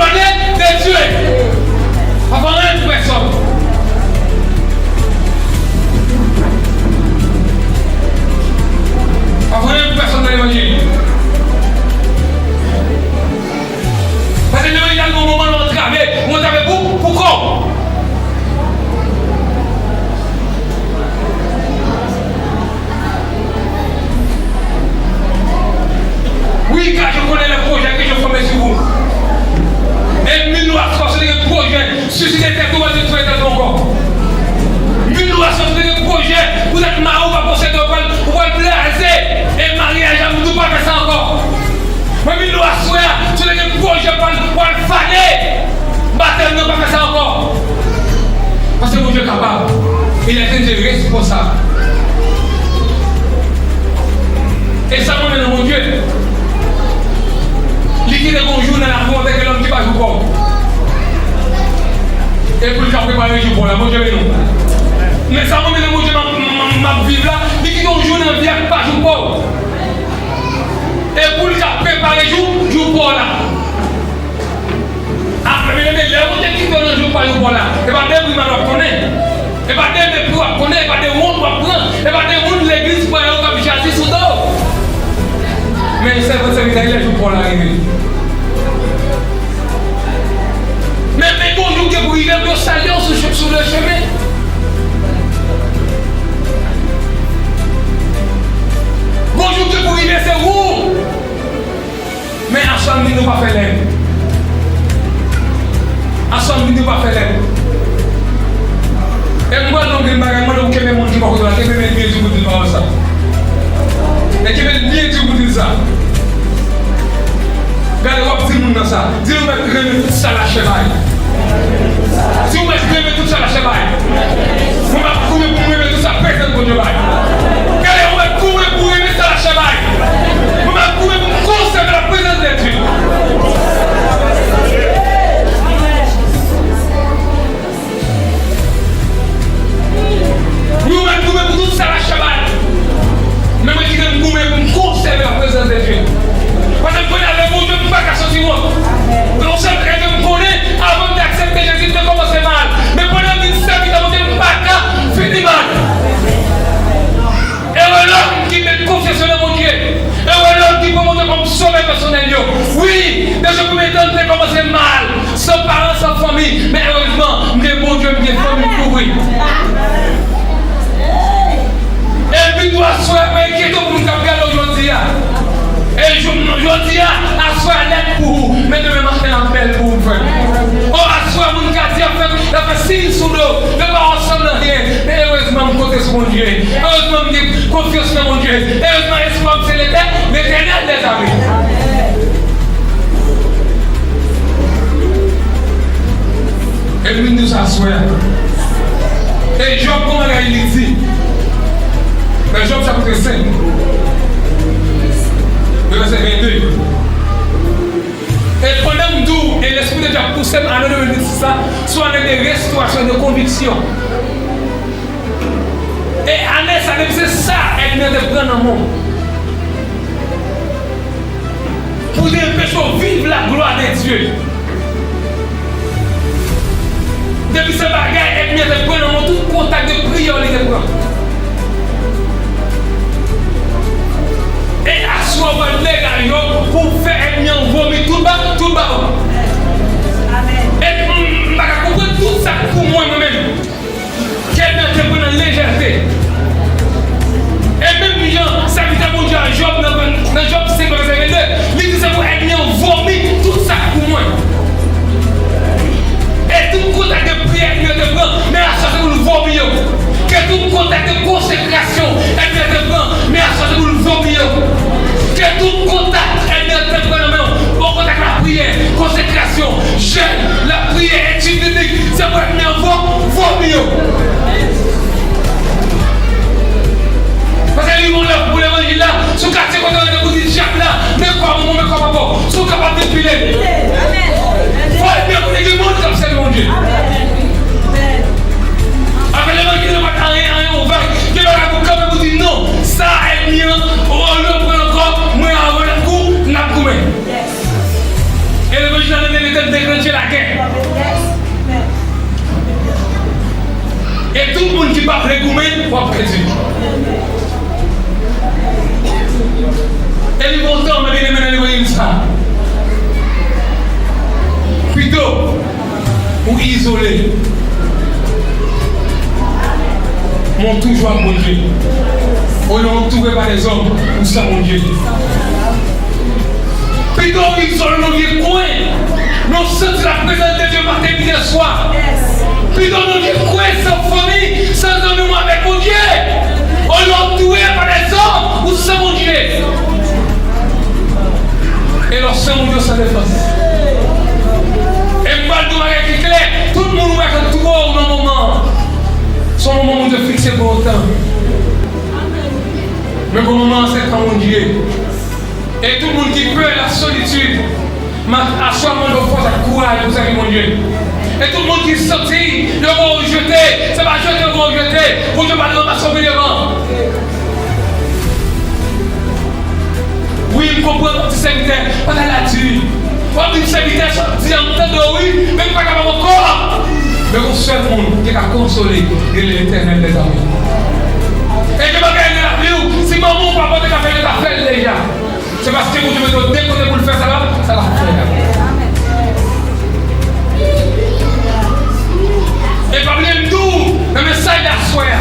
Siside tèt ou, w ap touye tèt ou ankò. Moun ou aswè, si w te gen pwojè poutèt mari w pa posede w, ou pral, ou pral blaze. E maryaj la, m di w pa fè sa ankò. Mwen, moun ou aswè a, si w te gen pwojè pral, pral fane batèm nan, pa fè sa ankò. Paske Bondye kapab. Il est Dieu responsable. E sa mwen nan Bondye. Li kite gon jou nan lavi w antanke lòm ki pa jou pa w. E pou l ka prepare jou pa w la, Bondye beni w. Men sa mwen nan Bondye m ap, m ap, m ap viv la, li kite yon jou nan vi a ki pa jou pa w. E pou l ka prepare jou, jou pa w la. A, men, men, lè Bondye kite w nan jou pa jou pa w la, e pa de bri mal w ap konnen. E pa de mepri w ap konnen, e pa de wont w ap pran, e pa de moun legliz pa yo k ap jazi sou do w. Men sèvant sèvitè, lè jou pa w la rive. Men, men gon jou ki pou rive pou yo salye w sou, sou le chemen. Gon jou ki pou rive, se ou. Men aswè m di nou pa fè lèd. Aswè m di nou pa fè lèd. E m pral di w yon bagay, m mande w kenbe moun ki bò kote w la, kenbe men l byen di w pou di l pawòl sa. E kenbe l byen di w pou di l sa. Gade, w ap di moun nan sa. Di l ou mèt renmen tout sa lachè bay. Di ou mèt renmen tout sa lachè bay. Mwen m ap goumen pou m renmen tout sa prezans Bondye bay. Gade, ou mèt goumen pou renmen sa lachè bay. Mwen m ap goumen pou m konsève la prezans de Dye. Wi, ou mèt goumen pou tout sa lachè bay. Men mwen kite m goumen pou m konsève la prezans de Dye. Paske m konnen avèk Bondye m pa ka soti wont. Men yon sèl bagay ke m konnen, avan m te aksepte Jezi, m te kòmanse mal. Men pandan m vin sèvitè Bondye, m pa ka fini mal. Ere lòm ki met konfyans yo nan Bondye. Ere lòm ki pran Bondye kòm sovè pèsonèl yo. Wi, deja premye tan m te kòmanse mal. San paran, san fanmi, men erezman, m gen Bondye, m gen fanmi m kouvri. E vin nou aswè, pa enkyete w pou moun k ap gade w jodi a. E jou, jodi a, aswè a lèd pou ou, men demen maten l ap bèl pou ou, frè m. O, aswè a moun ka di ap fè, ap fè siy sou do, yo pa wè w sanble anyen, men erezman m konte sou Bondye. Erezman m gen konfyans nan Bondye. Erezman espwa m se Letè-, Letènèl dèzame. E m vin di w sa aswè a. E Jòb, gon bagay li di. Nan Jòb chapit senk, nan vèsè vennde. E pandan m di w, e Lespri de Dye ap pouse m ane de mil vennsis la, se yon ane de restorasyon, de konviksyon. E ane sa, depi se sa ènmi an te pran nan men w. Pou te anpeche w viv la glwa de Dye. Depi se bagay ènmi an te pran nan men w, tout kontak de priyè w li te pran. E aswè w pral degaj w pou w fè ènmi an vomi tout ba, tout ba w. E m, m pa ka konprann tout sa k pou mwen, mwen menm. Ke ènmi an te pran nan lejète. E menm jan sèvitè Bondye a Jòb nan, nan Jòb senk vèsè vennde, li di se pou ènmi an vomi tout sa k pou mwen. E tout kontak de priyè ènmi an te pran, men aswè se pou l vomi yo. Ke tout kontak de konsekrasyon ènmi an te pran, men aswè se pou l vomi yo. Ke tout kontak ènmi an te pran nan men w, bon kontak lapriyè, konsekrasyon, jèn, lapriyè, etid biblik, se pou ènmi an vo-, vomi yo. Paske li gon lè pou levanjil la, sou katye kote w rete pou di dyab la, men kò pou mwen, men kò papa w, si w kapab vin pile. Fò ènmi an konnen gen moun k ap sèvi Bondye. Avèk levanjil la, pa t anyen, anyen, yon vag, gen bagay pou kanpe pou di non, sa ènmi an, o, o, yo pran ankò, mwen avè w n ap gou-, n ap goumen. E levanjil la, nan mete deklannche lagè. E tout moun ki pa vle goumen, w ap pèdi. E li bon tan, men byeneme, nan levanjil sa. Pito ou izole, men w toujou ak Bondye. Olye w antoure pa dèzòm, ou san Bondye. Pito w viv sou yon vye kwen, men w santi laprezans de Dye maten, midi, e swa. Pito w nan vye kwen san fanmi, san zanmi w avèk Bondye, olye w antoure pa dèzòm ou san Bondye. E lè w san Bondye, w san defans. E m pral di w yon bagay ki klè, tout moun ou wè k antoure w nan moman an, se yon moman Bondye fikse pou yon tan. Men pou moman an, se tan Bondye. E tout moun ki pè lasolitid, m ap aswè mande w fòs ak kouraj pou sèvi Bondye. E tout moun ki santi yo pral rejete, se pa jete yo pral jete, Bondye pral ranmase w pi devan. Wi, m konprann w ap di sèvitè, bagay la di. W ap di m sèvitè, sa w ap di a, m tande w wi, men m pa kapab ankò. Men gon sèl moun ki ka konsole, rele Letènèl dèzame. E gen bagay nan lavi w, si manman w, papa w te ka fè l, yo ta fè l deja. Se paske Bondye mete w de kote pou l fè sa l ap, sa l ap fè a. E pa bliye m di w, nan mesaj aswè a,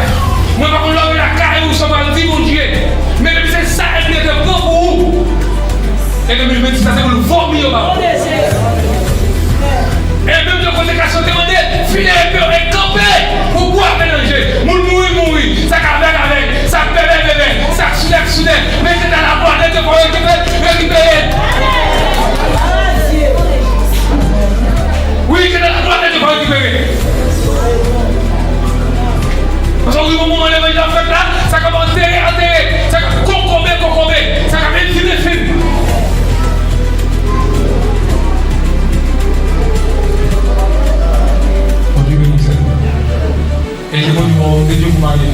mwen pa konn lè w vin lakay ou sa w pral di Bondye, men depi se sa ènmi an te pran pou ou, e de mil vennsis la se pou l vòmi yo ba ou. E menm jan konsekrasyon te mande, file epe w e kanpe pou bwa menanje. Moun mouri, mouri. Sa k avèg, avèg. Sa k bèbè, bèbè. Sa k soudè, k soudè. Men se nan laglwa de Dye pou rekipere, rekipere. Wi, se nan laglwa de Dye pou rekipere. Paske w rive yon moman levanjil ap fèt la, sa k ap antere, antere. Sa k ap kokobe, kokobe. Sa k ap enfime, enfime. Bondye beni w, sè. E ke Bondye ba w de Dye pou marye.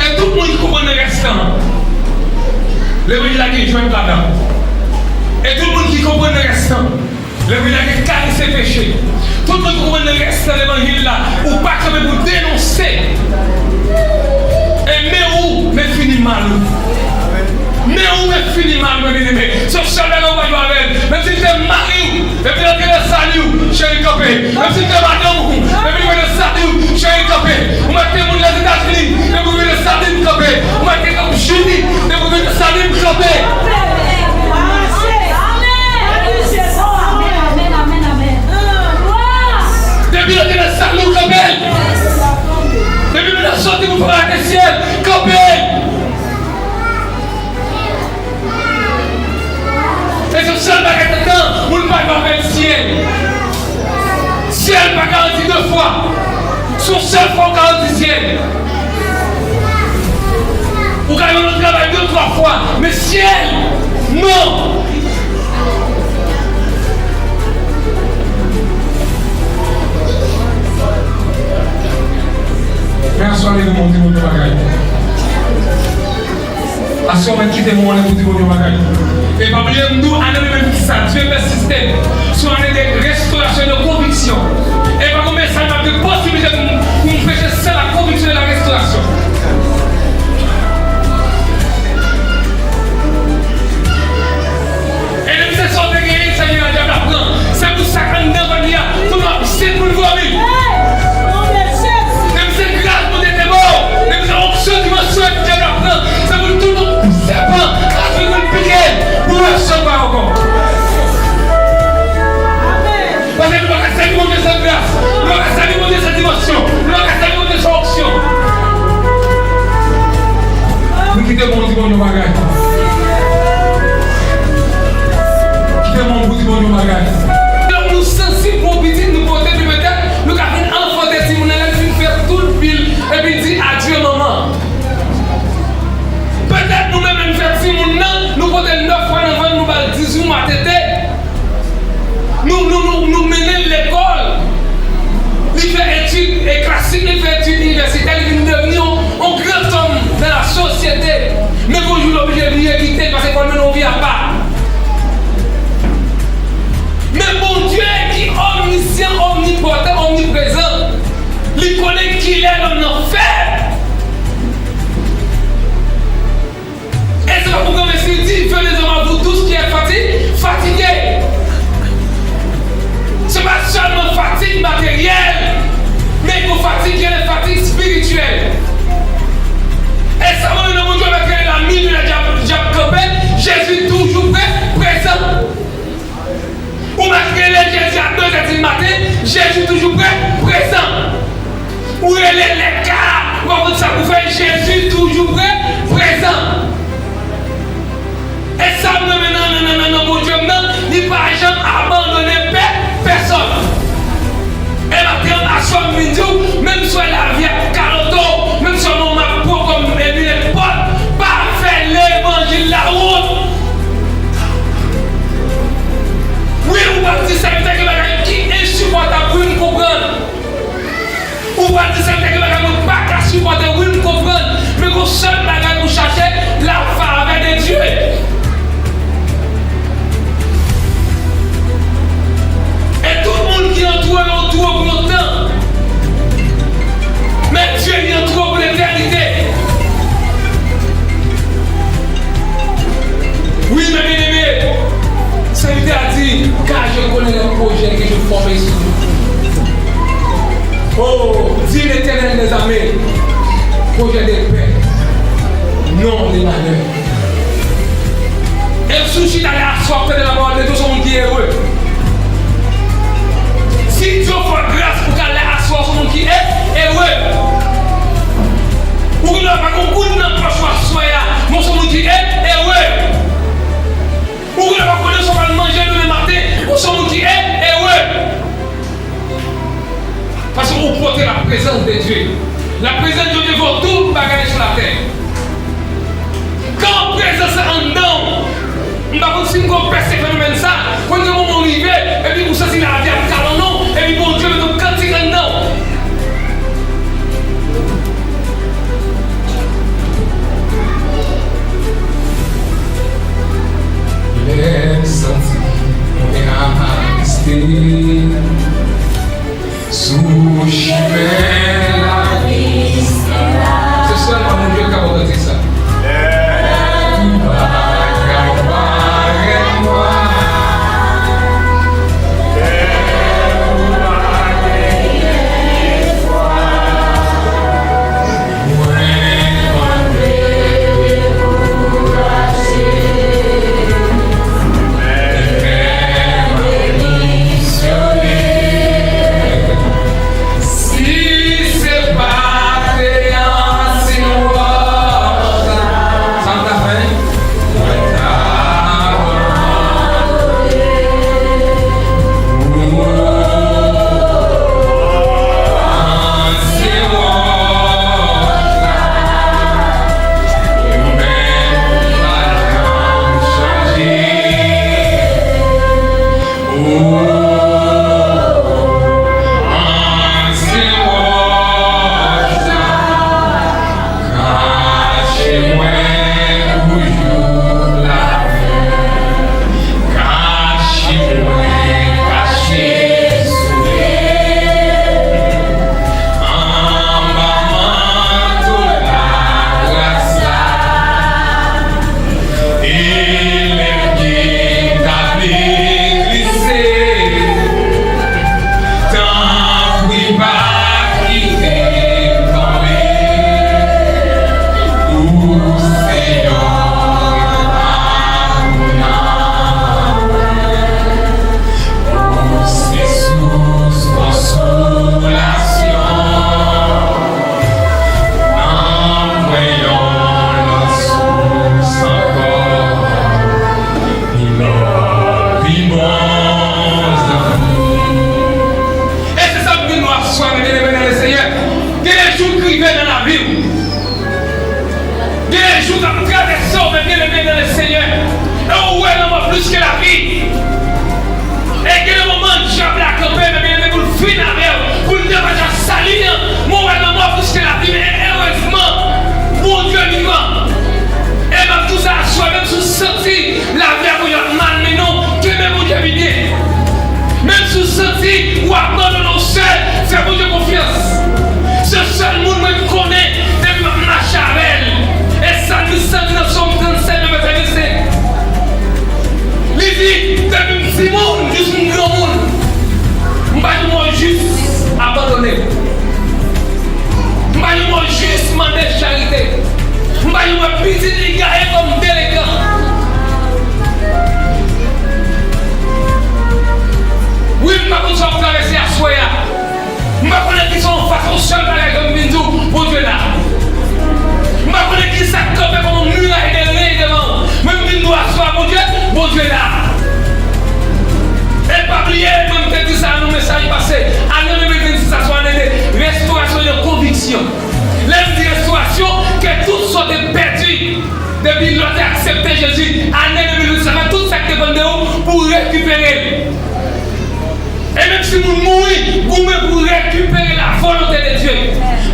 E tout moun ki konprann nan rès tan an, levanjil la gen jwèt ladan. E tout moun ki konprann nan rès tan, levanjil la gen karesye peche. Tout moun ki konprann nan rès tan levanjil la, ou pa kanpe pou denonse. E men ou, men fini mal ou. Men ou, men fini mal ou, men byeneme. Se sèl bagay ou pa jwe avè l. Menm si l te mari w, depi l antre nan sali w, cheri, kanpe. Menm si l te madanm ou, depi l antre nan sali w, cheri, kanpe. Ou mèt te moun Lèzetazini, depi w vin nan sali m, kanpe. Ou mèt te kòm Jini, depi w vin nan sali m, kanpe. Depi l antre nan sali w, kanpe. Depi l nan soti pou fè ak syèl, kanpe. E se sèl bagay tantan, moun pa jwe avè l, syèl. Syèl pa garanti de fwa. Se yon sèl fwa ou garanti syèl. Ou ka jwenn yon travay de twa fwa, men syèl, non. Men aswè, leve men w, di Bondye yon bagay. Aswè, mwen kite mwen anlè pou di Bondye yon bagay. E pa bliye m di w, ane nou menm ki sa, Dye pèsiste. Se yon ane de restorasyon, de konviksyon. E pa gon mesaj m ap gen posiblite pou m, pou m preche, c'est la conviction de la restauration. E depi se sa w te genyen, se genyen dyab la pran. Se pou sa k anndan vant li a, pou nou ap sed pou l vòmi. Depi se gras Bondye te ba w, depi se onksyon dimansyon dyab la pran, se pou l tounen yon sèpan, kras pou l pike, pou w wè san pa ankò. Paske nou pa ka sèvi Bondye san gras, nou pa ka sèvi Bondye san dimansyon, nou pa ka sèvi Bondye san onksyon. Nou kite Bondye, Bondye yon bagay. Kite moun pou di Bondye yon bagay. Donk nou sansib pou pitit nou pote, pi petèt nou ka vin anfante timoun nan lè l fin fè tout vi l epi l di adye manman. Petèt nou menm lè n fè timoun nan, nou pote l nèf mwa nan vant, nou ba l dizuit mwa tete. Nou, nou, nou, nou mennen l lekòl. Li fè etid, e, klasik, li fè etid inivèsitè, li vin devni yon, yon gran nonm nan lasosyete. Men gon jou l oblije Oh, dit l'Éternel des armées, projet de paix, non de malheur. E si w chita la aswè w ap tande lapawòl de Dye, w se yon moun ki ere. Si Dye fè w gras pou w ta la aswè w, w se yon moun ki e-, ere. Ou gen dwa pa gen yon goud nan pòch ou aswè a, men w se yon moun ki e-, ere. Ou gen dwa pa konnen sa w pral manje demen maten, ou se yon moun ki e-, ere. Paske ou pote la prezans de Dye. La prezans de Dye devan tout bagay sou latè. Kan prezans la anndan w, m pa konn si m konn pèse fenomèn sa, konn gen moman w rive, epi ou santi lavi ap kalonne w, epi Bondye mete yon kantik anndan w. Lè m santi mwen atiste sou chimen lavi sa. Se sèlman Bondye k ka ba w kantik sa. Tout bagay parèt nwa. Si se pa te ansyen wòch la, sa m ta fè? Mwen ta abandone. Ansyen wòch la, men m pa janm chanje. Kache mwen pou jou lafen. Kache mwen, kache soulye. Anba manto lagras la. E lè pye m ta vle glise, tanpri pa kite m tonbe. Ou se yon lakou nan mwen. Ou se sous konsolasyon. Nan mwen yon lòt sous ankò. Pi lòt, pi bon zanmi. E se sa m di nou aswè a, byeneme nan Lesenyè. Gen de jou k rive nan lavi w. Gen de jou k ap travèse w, men byeneme nan Lesenyè. E w wè lanmò plis ke lavi. E gen de moman dyab la kanpe, men byeneme, pou l fin avè w, pou l depache ak sali an, men w wè lanmò plis ke lavi, men erezman, Bondye vivan. E m ap di w sa aswè, menm si w santi lavi a konn ap malmennen w, kenbe Bondye pi byen. Menm si w santi w abandone w sèl, fè Bondye konfyans. Se sèl moun mwen konnen depi m ap mache avè l. E Salmis sa nan Sòm trannsèt, nan vèsè vennsenk. Li di, depi m timoun jis m granmoun, m pa janm wè w jis abandone. M pa janm wè w jis mande charite. M pa janm wè pitit li gaye kòm delekan. Wi, m pa konn sa w ap travèse aswè a. M pa konnen kisa w anfas, yon sèl bagay ke m vin di w, Bondye la. M pa konnen kisa k kanpe kòm yon miray de reny devan w. Men m vin di w aswè a, Bondye, Bondye la. E pa bliye, mwen m te di sa nan mesaj pase, ane de mil vennsis la se yon ane de restorasyon e de konviksyon. Lè m di restorasyon, ke tout sa w te pèdi depi lè w te aksepte Jezi, ane de mil vennsis la, fè tout sa k depann de ou pou w rekipere l. E menm si moun mouri, goumen pou rekipere la volonte de Dye.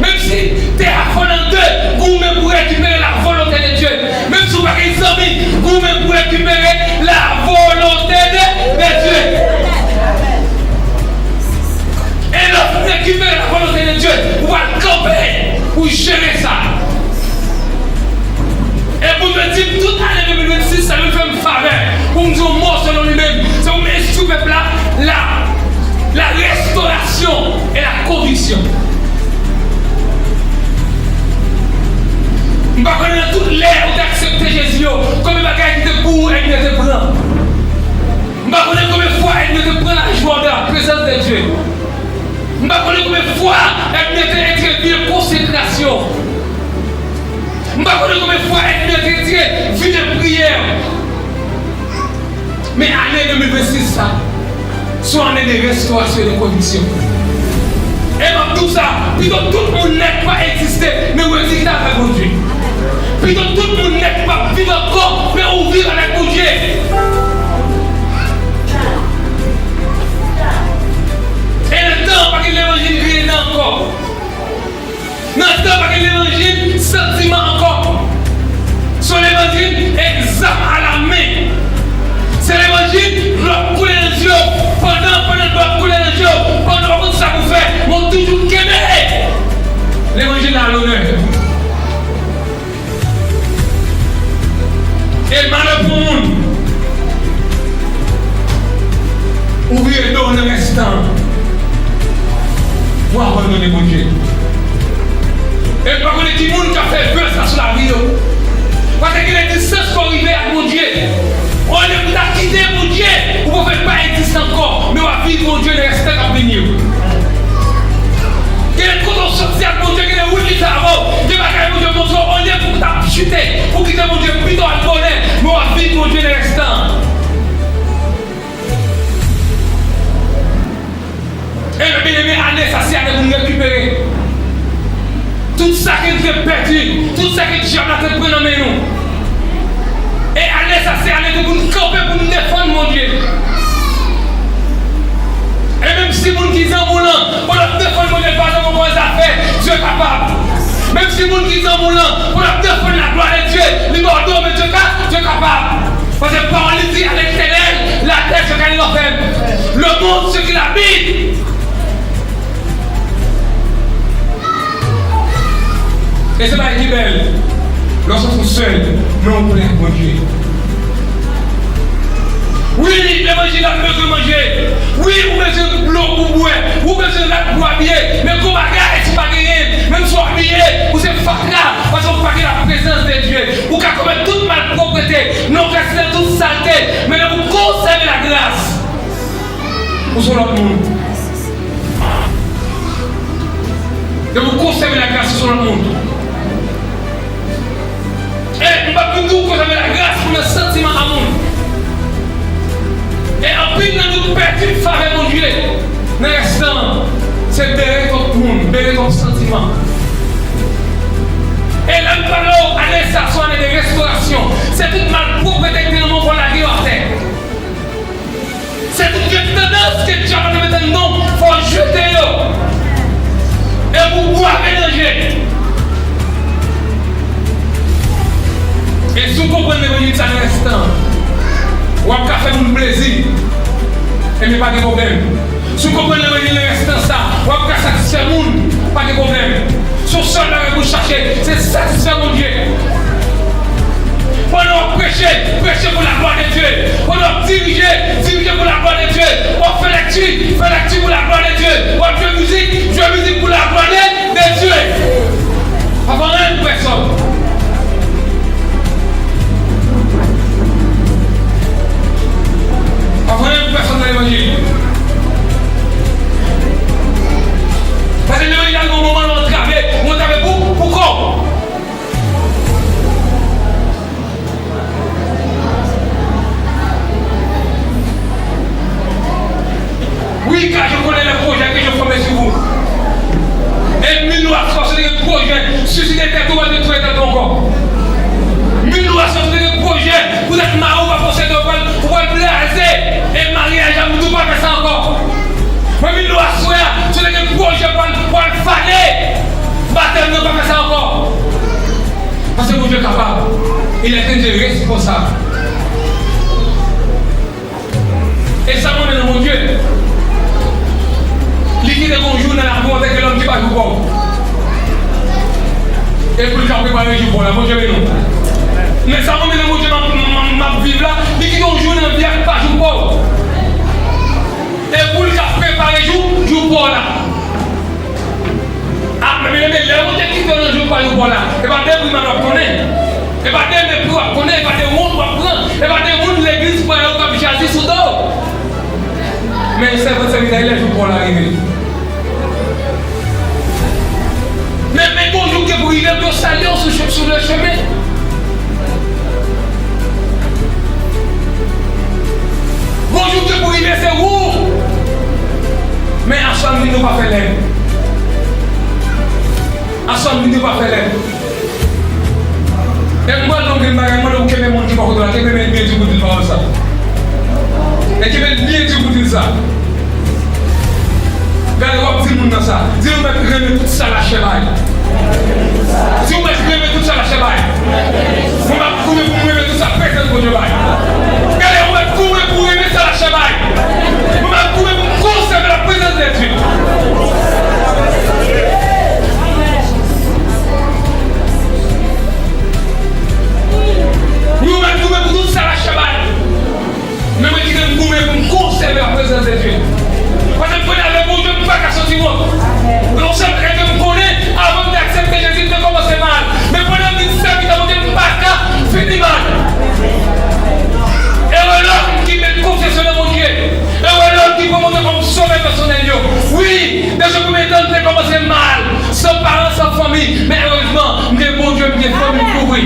Menm si tè a fonn an de, goumen pou rekipere la volonte de Dye. Menm si w pa gen zanmi, goumen pou rekipere la volonte de, de Dye. E lè w fin rekipere la volonte de Dye, ou pral kanpe pou jere sa. E Bondye di m tout ane de mil vennsis, sa vin fè m favè pou m di yon mo selon li menm. Se pou m enstwi pèp la, la, la Se yon ane de restorasyon e de koreksyon. E m ap di w sa, pito tout moun nèt pa egziste, men rezilta avèk Bondye. Pito tout moun nèt pa viv ankò, men ou viv avèk Bondye. E nan tan an, pa gen levanjil griyen dan ankò. Nan tan pa gen levanjil santiman ankò. Se yon levanjil egzam alamen. Se levanjil dlo ap koule nan zye w. Pandan, pandan dlo ap koule nan zye w, pandan w pa konn sa pou fè, men w toujou kenbe levanjil la alonè. E malè pou moun, ou vire do w nan rès tan an. Ou abandone Bondye. E m pa konnen ki moun k ap fè vè sa sou lavi yo. Paske gen de distans ke w rive ak Bondye. Olye pou w ta kite Bondye, ou pral fè pa egziste ankò, men w ap viv Bondye nan rès tan k ap vini yo. Gen kote w soti ak Bondye, gen wout li fè avè w, gen bagay Bondye montre w, olye pou w ta chite, pou w kite Bondye, pito w al bonè, men w ap viv Bondye nan rès tan an. E byeneme, ane sa se ane pou n rekipere tout sa ke n te pèdi, tout sa ke dyab la te pran nan men nou. E ane sa se ane tou pou n kanpe, pou n defann Bondye. E menm si moun ki zanmi w lan, pandan w ap defann Bondye, l pa janm wè w kòm zafè, Dye kapab. Menm si moun ki zanmi w lan, pandan w ap defann laglwa de Dye, li ba w do, men Dye ka, Dye kapab. Paske pawòl li di, à l'Éternel la terre, ce qu'elle renferme, le monde, ce qu'il habite. E se bagay ki bèl, lè w santi w sèl, men w plen ak Bondye. Wi, levanjil la bezwen manje. Wi, ou bezwen dlo pou bwè. Ou bezwen rad pou abiye. Men gon bagay, si w pa genyen, menm si w abiye, ou se fatra, paske w pa gen la prezans de Dye. Ou ka komèt tout malpwòpte, non, reste nan tout salte, men lè w konsève lagras, ou se yon lòt moun. Depi w konsève lagras, ou se yon lòt moun. E m p ap vin di w konsève lagras pou nan santiman a moun. E anpil nan nou pèdi favè Bondye nan rès tan an. Se bere twòp moun, bere twòp santiman. E lè m pale w, ane sa se yon ane de restorasyon. Se tout malpwòpte ki te nan men w, fò w lage yo atè. Se tout vye tandans ke dyab la te mete anndan w, fò w jete yo. E pou bwa melanje. E si w konprann levanjil sa nan rès tan, w ap ka fè moun plezi. Ebyen, pa gen pwoblèm. Si w konprann levanjil nan rès tan sa, w ap ka satisfè moun, pa gen pwoblèm. Se yon sèl bagay pou w chache, se satisfè Bondye. Pandan w ap preche, preche pou laglwa de Dye. Pandan w ap dirije, dirije pou laglwa de Dye. W ap fè lèkti, fè lèkti pou laglwa de Dye. W ap jwe mizik, jwe mizik pou laglwa de, de Dye. Pa fè anyen pou pèsòn. Pa fè anyen pou pèsòn nan levanjil. Paske levanjil la gen yon moman l antrave, ou antrave pou, pou kò w. Wi, car je connais les projets que je formé sur vous. Et mille lois sont sur les projets, suicide tèt ou, pa detwi tèt ou ankò. Mil lois sont sur les projets, poutèt mari w pa posede, ou pral, ou pral blaze, e maryaj la, ou tou pa fè sa ankò. Mwen, mil lois, frè, si w te gen pwojè pou al, pou al fane batèm nan, pa fè sa ankò. Paske Bondye kapab. Il est un Dieu responsable. E sa mwen renmen nan Bondye. Li kite gon jou nan lavi w antanke lòm ki pa jou pa w. E pou l ka prepare jou pa w la, Bondye beni w. Men sa mwen renmen nan Bondye m ap, m ap, m ap viv la, li kite yon jou nan vi a ki pa jou pa w. E pou l ka prepare jou, jou pa w la. A, men, men, men, lè Bondye kite w nan jou pa jou pa w la, e pa de bri mal w ap konnen. E pa de mepri w ap konnen, e pa de wont w ap pran, e pa de moun legliz pran yo k ap jazi sou do w. Men sèvant sèvitè, lè jou pa w la rive. Men, men gon jou k gen pou rive pou yo salye w sou, sou le chemen. Gon jou k gen pou rive, se ou Men aswè a m vin nou pa fè lèd. Aswè a m vin nou pa fè lèd. E m pral di w yon grenn bagay, m mande w kenbe moun ki bò kote w la, kenbe men byen di pou di l pawòl sa. E kenbe l byen di pou di l sa. Gade, w ap di moun nan sa. Di l ou mèt renmen tout sa lachè bay. Di ou mèt renmen tout sa lachè bay. Mwen m ap goumen pou m renmen tout sa prezans Bondye bay. Gade, ou mèt goumen pou w renmen sa lachè bay. Mwen m ap goumen pou m konsève la prezans de Dye. Wi, ou mèt goumen pou tout sa lachè bay. Men mwen kite m goumen pou m konsève la prezans de Dye. Paske m konnen avèk Bondye m pa ka soti wont. Men yon sèl bagay ke m konnen, avan m te aksepte Jezi, m te kòmanse mal. Men pandan m vin sèvi nan Bondye, m pa ka fini mal. Ere lòm ki met konfyans yo nan Bondye. Ere lòm ki pran Bondye kòm sovè pèsonèl yo. Wi, deja premye tan m te kòmanse mal. San paran, san fanmi. Men erezman, m gen Bondye, m gen fanmi m kouvri.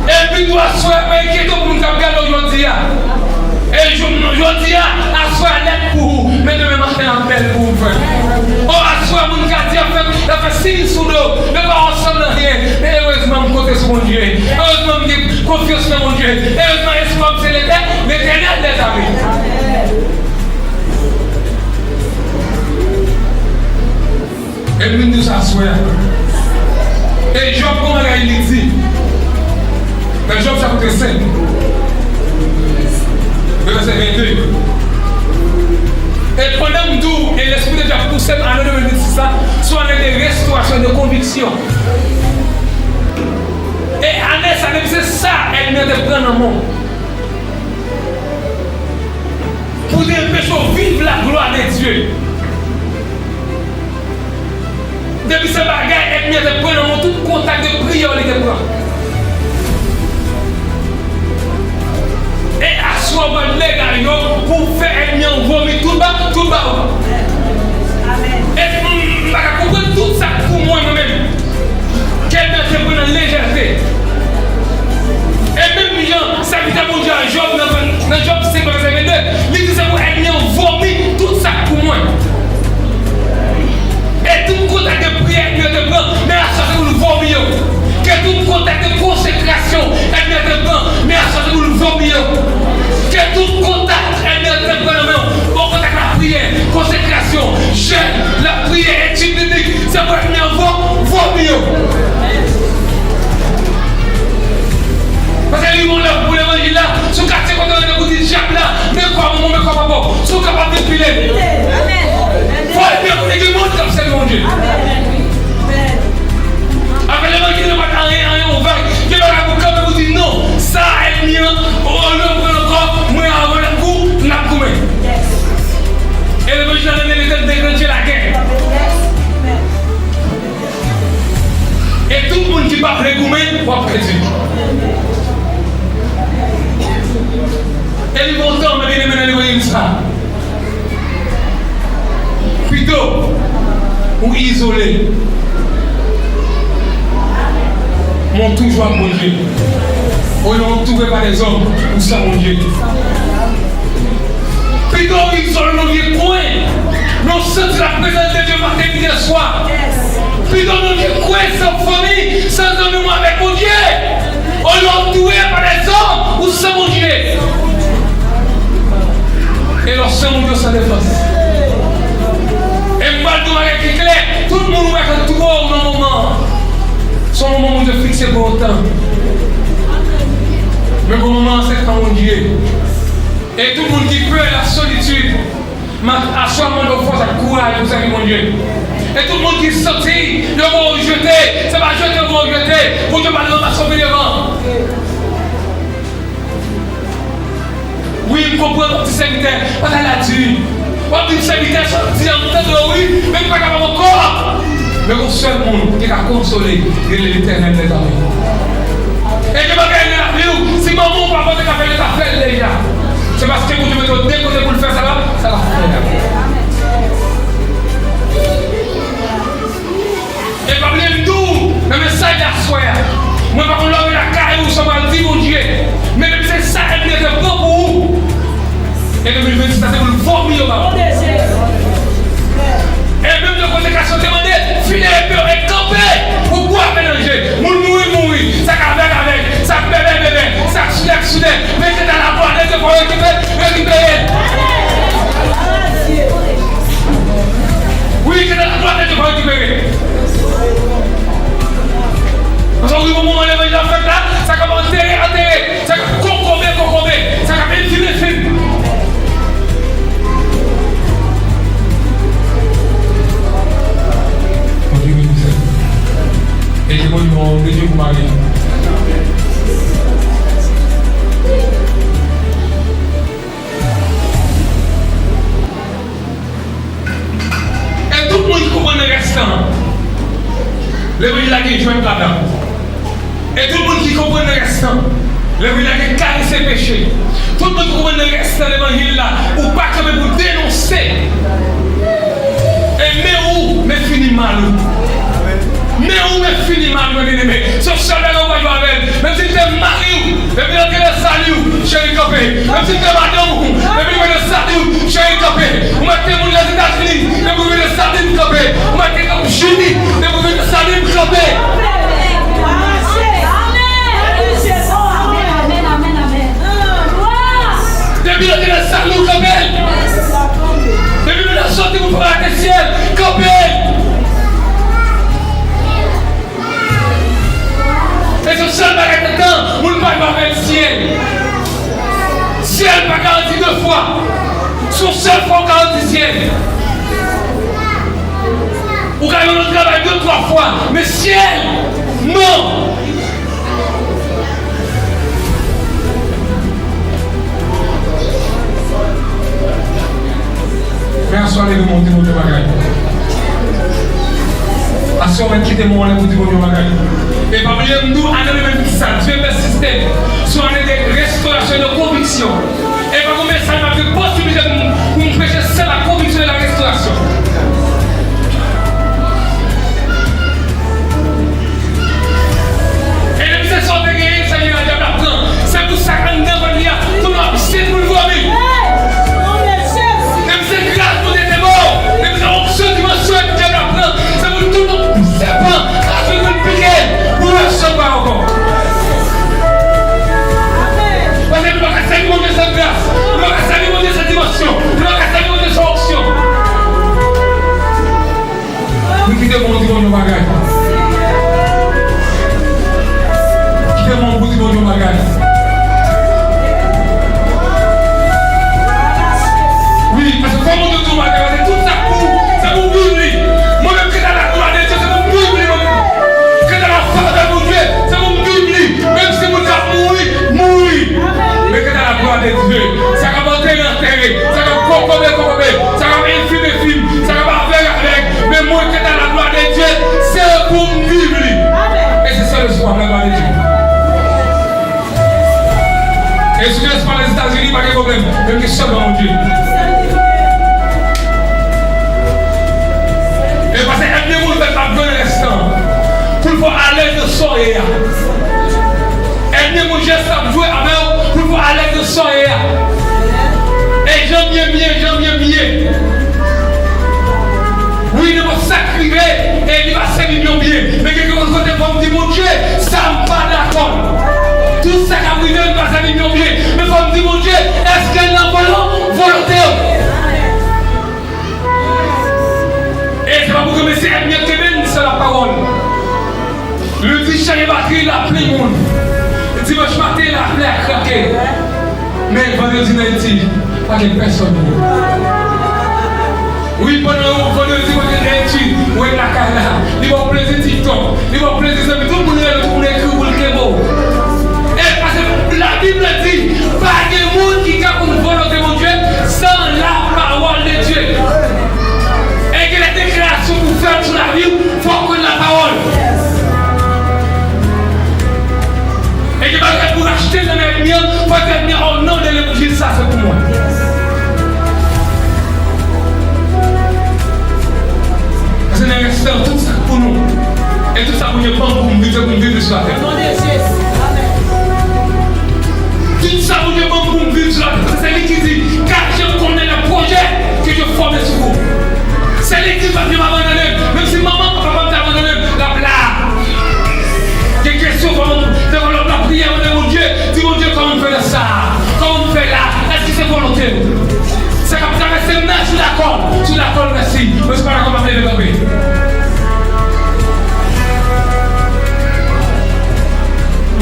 Epi tou aswè a, pa enkyete w pou moun k ap gade w jodi a. E jou, jodi a, aswè a nèt pou ou, men demen maten ap bèl pou ou, frè. O, aswè a moun ka di ap fè, ap fè siy sou do, men pa ansanm nan anyen. Men erezman, m konte sou Bondye. Erezman, m gen konfyans nan Bondye. Erezman, espwa m se Letè-, Letènèl dèzame. E m vin di sa aswè a. E Jòb gon bagay li di. Nan Jòb chapit senk, vèsè vennde. E pandan m di w, e Lespri de Dye ap pouse m ane de mil vennsis la, se yon ane de restorasyon, de konviksyon. E ane sa, depi se sa ènmi an te pran nan men w. Pou te anpeche w viv la glwa de Dye. Depi se bagay ènmi an te pran nan men w, tout kontak de priyè w li te pran. E aswè w pral degaj yo pou w fè ènmi an vòmi tout ba, tout ba w. Amèn. E m, m pa ka konprann tout sa k pou mwen, mwen menm. Ke ènmi an te pran nan lejète. E menm jan sèvitè Bondye a Jòb nan, nan Jòb senk vèsè vennde, li di se pou ènmi an vòmi tout sa k pou mwen. E tout kontak de priyè ènmi an te pran, men aswè se pou l vòmi yo. Ke tout kontak de konsekrasyon ènmi an te pran, men aswè se pou l vòmi yo. Ke tout kontak ènmi an te pran nan men w, bon kontak lapriyè, konsekrasyon, jèn, lapriyè, etid biblik, se pou ènmi an vò-, vòmi yo. Paske li gon lè pou levanjil la, sou katye kote w rete pou di dyab la, men kwa manman w, men kwa papa w. Si w kapab vin pile. Fò ènmi an konnen gen moun k ap sèvi Bondye. Avèk levanjil la pa t anyen, anyen, yon vag. Gen bagay pou kanpe pou di non. Sa ènmi an, olye w pran ankò, mwen avè w n ap gou-, n ap goumen. E levanjil la renmen mete l deklanche lagè. E tout moun ki pa vle goumen, w ap pèdi. E li gon tan, men byeneme nan levanjil sa. Pito ou izole, men w toujou ak Bondye. Olye w antoure pa dèzòm, ou san Bondye. Pito w izole w nan vye kwen, men w santi laprezans de Dye maten, midi, swa. Pito w nan vye kwen san fanmi, san zanmi w avèk Bondye. Olye w antoure pa dèzòm, ou san Bondye. E lè w san Bondye, w san defans. E m pral di w yon bagay ki klè, tout moun ou wè k antoure w nan moman an, se yon moman Bondye fikse pou yon tan. Men pou moman an, se tan Bondye. E tout moun ki pè la solitid, m ap aswè mande w fòs ak kouraj pou sèvi Bondye. E tout moun ki santi yo ba w jete, se pa jete yo ba w jete, Bondye pral ranmase w pi devan. Wi, m konprann w ap di sèvitè, bagay la di. W ap di m sèvitè, sa w di a m tande w wi, men m pa kapab ankò. Men gon sèl moun ki ka konsole, rele Letènèl dèzame. E gen bagay nan lavi w, si manman w papa w te ka fè l, yo ta fè l deja. Se paske Bondye mete w de kote pou l fè sa la, sa l ap fè a. E pa bliye m di w nan mesaj aswè a, mwen pa konn lè w vin lakay ou sa w pral di Bondye, men depi se sa ènmi an te pran pou ou, e de mil vennsis la se pou l Pou mari. E tout moun ki konprann nan rès lan, levanjil la gen jwèt ladan. E tout moun ki konprann nan rès lan, levanjil la gen karese peche. Tout moun ki konprann nan rès lan, levanjil la, ou pa kanpe pou denonse. E men ou, men fini mal ou. Men ou, men fini mal ou, byeneme. Se yon sèl bagay ou pa jwe avè l. Menm si l te mari w, depi l antre nan sali w, cheri, kanpe. Menm si l te madanm ou, depi l antre nan sali w, cheri, kanpe. Ou mèt te moun Lèzetazini, depi w vin nan sali m, kanpe. Ou mèt te kanpe Jini, depi w vin nan sali m, kanpe. Depi l antre nan sali w, kanpe. Depi l soti pou fè atesyèl, kanpe. E se sèl bagay nan tan, moun pa jwe avè l, syèl. Syèl pa garanti de fwa. Se yon sèl fwa ou garanti syèl. Ou ka jwenn yon travay de, twa fwa, men syèl, non. Men aswè a, leve men w, di Bondye yon bagay. Aswè a, ou mèt kite men w anlè pou di Bondye yon bagay. E pa bliye, m di w, ane de mil vennsis la, Dye fè sistèm, se yon ane de restorasyon, de konviksyon. E pa gon mesaj m ap gen posiblite pou m, pou m preche, se la conviction et la restauration. E depi se sa w te genyen, sa dyab la pran. Se pou sa k anndan vant li a tounen absent pou l vòmi. Depi se gras Bondye te ba w, depi se onksyon dimansyon dyab la pran, se pou l tounen sèpan, kraze l, pike l, pou l pa janm ba w ankò. Paske nou pa ka sèvi Bondye san gras, nou pa ka sèvi Bondye san dimansyon, nou pa ka sèvi Bondye san onksyon. Nou kite Bondye di Bondye yon bagay. Kite Bondye di Bondye yon bagay. Wi, paske fò Bondye di yon bagay, paske tout sa k pou ou, se pou w viv li. Mwen menm, kanta la glwa de Dye, se pou m viv li, mwen menm. Kanta la favè Bondye, se pou m viv li. Menm si moun sa ap mouri, mouri. Men kanta la glwa de Dye, sa k ap antere, antere. Sa k ap kokobe, kokobe. Sa k ap enfim, enfim. Sa k ap avèg, avèg. Men mwen, kanta la glwa de Dye, se pou m viv li. E se sèl espwa m, la glwa de Dye. E si w gen espwa Lèzetazini, pa gen pwoblèm. Men m gen sèlman Bondye. E paske ènmi moun fèt ap jwe nan rès lan pou l fè w alèz nan sa w ye a. Ènmi moun jès ap jwe avè w pou l fè w alèz nan sa w ye a. E jan m ye, m ye, jan m ye, m ye. Wi, nenpòt sa k rive, e li pa sèvi m yon byen. Men gen kèk kote fò m di Bondye, sa m pa dakò. Tout sa k ap rive m pa sèvi m yon byen. Men fò m di Bondye, èske l nan volon-, volonte w? E se pa pou kenbe se ènmi an kenbe n, se lapawòl. Lendi chanje batri, lapli moun. Dimanch maten, lapli a krake. Men vandredi nan Ayiti, pa gen pèsonn moun. Wi, pandan yo, vandredi, vandredi nan Ayiti, ou wè lakay la, li ba w plezi TikTok, li ba w plezi zanmi, tout moun rele, tout moun ekri w pou l kenbe w. E paske Labib la di, pa gen moun ki ka konn volonte Bondye san lapawòl de Dye. E gen de deklarasyon pou fè sou lavi w, fò w konn lapawòl. E gen bagay pou rachte nan men ènmi an, fò ènmi an, o non de Jezi, sa se pou mwen. Paske nan rès lan, tout sa k pou nou. E tout sa Bondye ban m pou m viv, se pou m viv li sou latè. Tout sa Bondye ban m pou m viv sou latè. Se li ki di, car je connais les projets que je forme sur vous. Se li ki di, m p ap janm abandone m. Menm si manman, papa m te abandone m, l ap la. Gen kesyon, kòman, lè w ap lapriyè, ou di Bondye, di Bondye, kòman m fè nan sa? Kòman m fè la? Èske se volonte w? Sa k ap travèse m nan, sou dakò, sou dakò, mèsi. Mwen se pa dakò, m ap leve kanpe.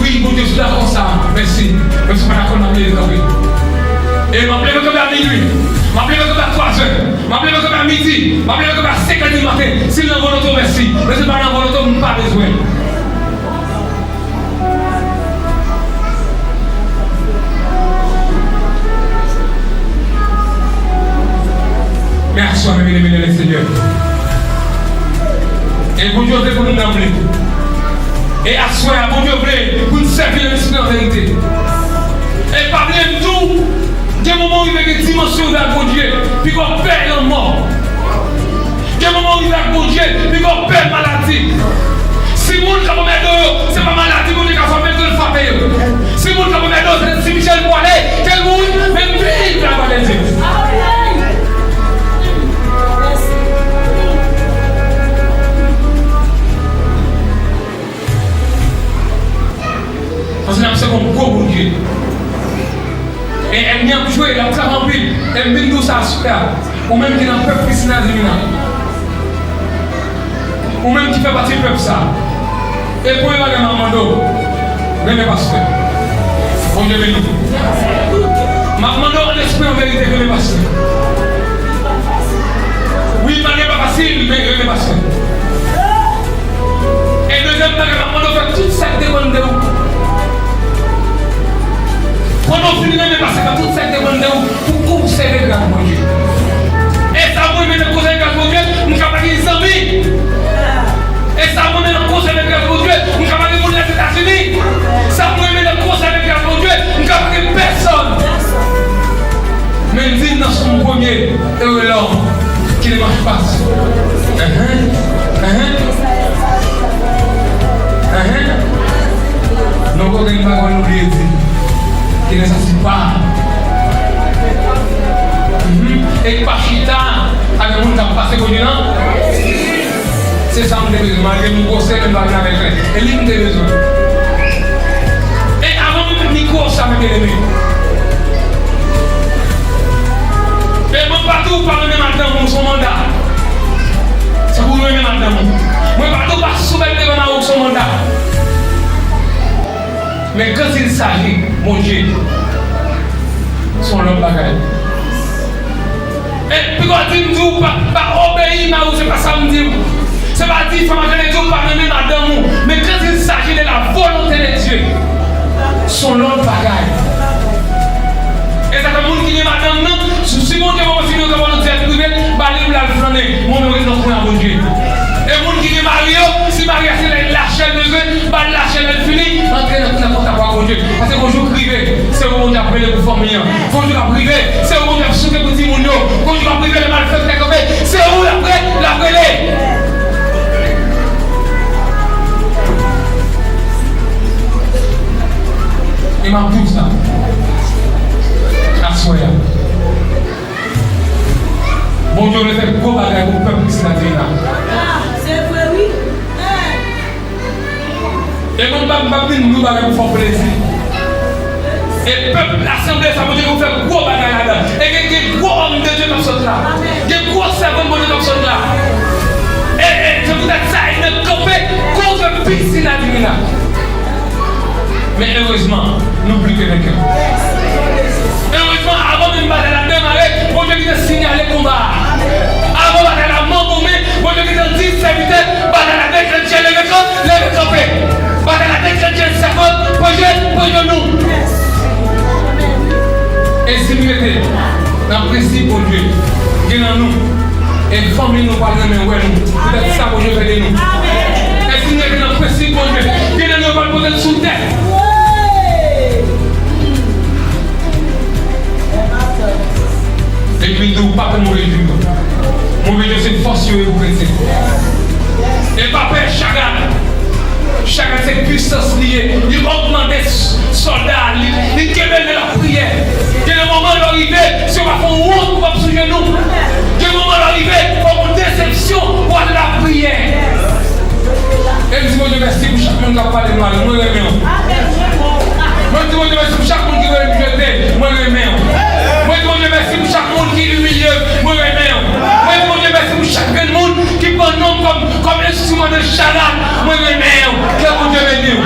Wi, Bondye, sou dakò sa, mèsi. Mwen se pa dakò, m ap leve kanpe. E m ap leve kanpe a minui. M ap leve kanpe a twazè. M ap leve kanpe a midi. M ap leve kanpe a senkè di maten. Si l nan volonte w, mèsi. Men si l pa nan volonte w, m pa bezwen. Men aswè, men byeneme nan Lesenyè. E Bondye vle pou nou nanm li. E aswè a, Bondye vle pou n sèvi l an espri an verite. E pa bliye m di w, gen moman w rive gen dimansyon w rive ak Bondye, piga w pè lanmò. Gen moman w rive ak Bondye, piga w pè maladi. Si moun k ap anmède w yo, se pa maladi Bondye ka frape, ke l frape yo. Si moun k ap anmède w, se Ti Michel pwale, ke l mouri, men viv la glwa de Dye. Paske n ap sèvi yon gwo Bondye. E ènmi an ap jwe, l ap travay anpil. E m vin di w sa aswè a. Ou menm ki nan pèp Kristina Divina. Ou menm ki fè pati pèp sa. E premye bagay m ap mande w, renmen pastè. Bondye beni w. M ap mande w an espri an verite, renmen pastè. Wi, bagay pa fasil, men renmen pastè. E dezyèm bagay, m ap mande w fè tout sa k depann de ou. Pandan w fin renmen pastè, fè tout sa k depann de ou pou konsève gras Bondye. E sa m renmen nan konsève gras Bondye, m ka pa gen zanmi. E sa m renmen nan konsève gras Bondye, m ka pa gen moun Lèzetazini. Sa m renmen nan konsève gras Bondye, m ka pa gen pèsòn. Men l di nan Sòm premye, heureux l'homme qui ne marche pas. Enhen, enhen, enhen. Non, kote m pa konn oubliye di, qui ne s'assied pas. Mhm. E ki pa chita avèk moun k ap pase kote nan. Se sa m te bezwen, malgre m gwosè, men m pa vin avèk lè. E li m te bezwen. E avan m met mikwo sa, men byeneme. E mwen pa di w pa renmen madanm ou, se yon manda. Se pou w renmen madanm ou. Mwen pa di w pa soumèt devan mari w, se yon manda. Men quand il s'agit, Bondye, se yon lòt bagay. E piga w di m di w pa, pa obeyi mari w, se pa sa m di w. Se pa di fanm an te di w pa renmen madanm ou. Men quand il s'agit de la volonté de Dieu, se yon lòt bagay. E sa fè moun ki gen madanm nan, si, si Bondye pa kontinye travay nan diyèt prive, ba li pou l al flannen. Moun yo ret nan kwen a Bondye. E moun ki gen mari yo, si mari a se lè l lachè l bezwen, ba l lachè l lè l fini, antre nan, nan kontak ak Bondye. Paske yon jou k rive, se ou Bondye ap rele pou fanmi an. Yon jou k ap rive, se ou Bondye ap soufle pou timoun yo. Yon jou k ap rive, lè malfektè kanpe, se ou l ap re-, l ap rele. E m ap di w sa aswè a. Bondye vle fè gwo bagay pou pèp Kristina Divina. Ah, se vre, wi. E mwen pa, m pa vin di bagay pou fè w plezi. E pèp asanble sa, Bondye vle fè gwo bagay ladan. E gen, gen gwo òm de Dye k ap sot la. Gen gwo sèvant Bondye k ap sot la. E, e, se poutèt sa, ènmi an kanpe kont Piscina Divina. Men erezman, nou plis ke venkè. Erezman, avan menm batay la demare, Bondye gentan sinyale konba a. Avan batay la mangonmen, Bondye gentan di sèvitè, batay la deklannche, leve kan-, leve kanpe. Batay la deklannche, sèvant, pran je-, pran jenou. E si nou rete nan prensip Bondye, gen nan nou. E fanmi nou pral renmen wè nou. Poutèt sa Bondye vle de nou. E si nou rete nan prensip Bondye, gen nan nou yo pral poze l sou tèt. Epi m di w, pa tann move jou yo. Move jou se fòs yo ye pou kretyen. E pa pè Chagan. Chagan se pwisans li ye. Li ogmante s-, sòlda a, li, li kenbe l nan lapriyè. Gen de moman lè w rive, si w pa fè yon wont, w ap sou jenou. Gen moman lè w rive, w ap yon desepsyon, w al lapriyè. E m di Bondye mèsi pou chak moun k ap pale m mal, mwen renmen w. Mwen di Bondye mèsi pou chak moun ki rejte, mwen renmen w. Mwen di Bondye mèsi pou chak moun ki imilye, mwen renmen w. Mwen di Bondye mèsi pou chak grenn moun ki pran non m kòm, kòm enstriman de Chagan, mwen renmen w. Ke Bondye beni w.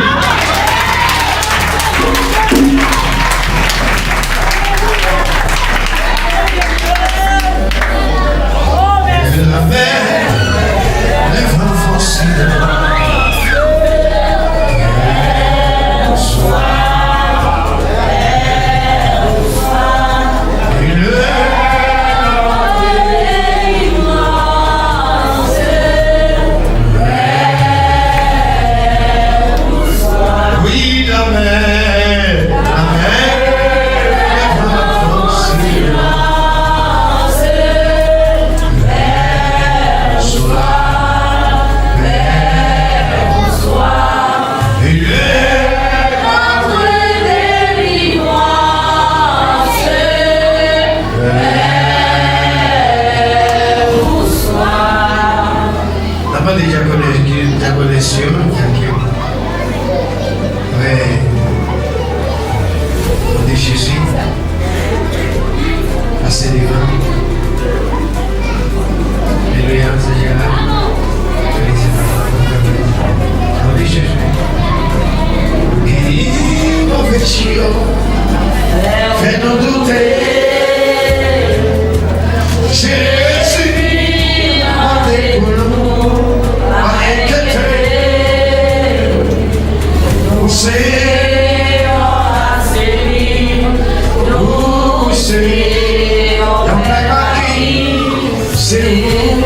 Se ou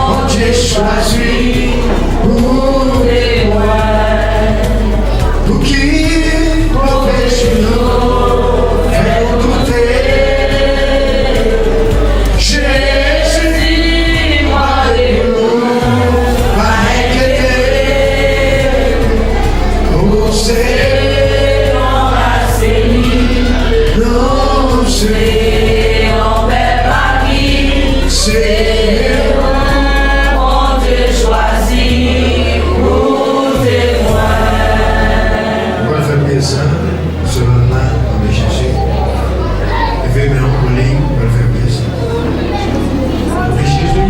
Bondye chwazi pou temwen. Pou ki pwoteje nou fè nou doute? Jezi mande pou nou pa enkyete. Ou se yon raseli, nou se yon pèp a li. Se ou Bondye chwazi pou temwen. Nou pral fè pyès sa, sèlman la, nan non de Jezi. Leve men w pou li, nou pral fè pyès sa. Wi, Jezi.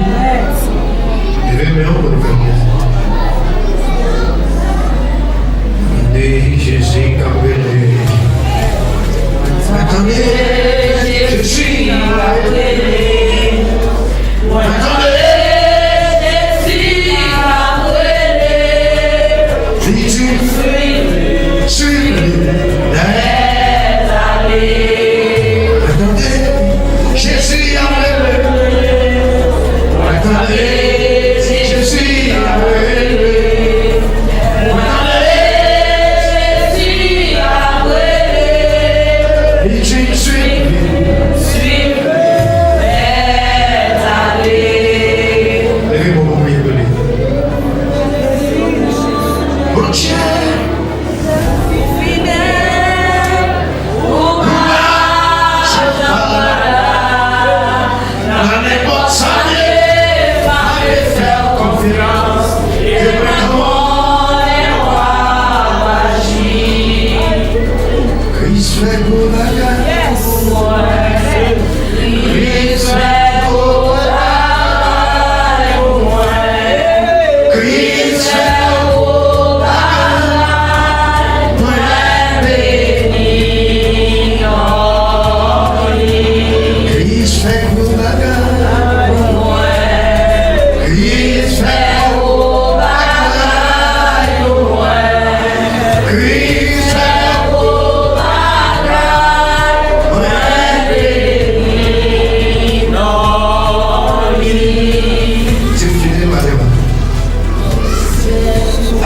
Leve men w pou nou fè pyès. Tande Jezi k ap rele. Mwen tande Jezi k ap rele. Mwen tande Jezi k ap rele. Li di, swiv li, lèt ale. Mwen tande Jezi ap rele. Mwen tande Jezi ap rele. Mwen tande Jezi ap rele. Li di m swiv li. Swiv li, lèt ale. Leve men w pou priye pou li. Bondye. Fidèl, ou pa janm malad. Nan nenpòt sa, Bondye, m ap fè w konfyans. E mwen konnen w ap aji. Kris fè gwo bagay pou mwen. Kris fè gwo bagay pou mwen. Kris fè gwo bagay, mwen beni non li. Kris fè gwo bagay pou mwen. Kris fè gwo bagay pou mwen. Kris fè gwo bagay, mwen beni non li. Se fini, pa devan.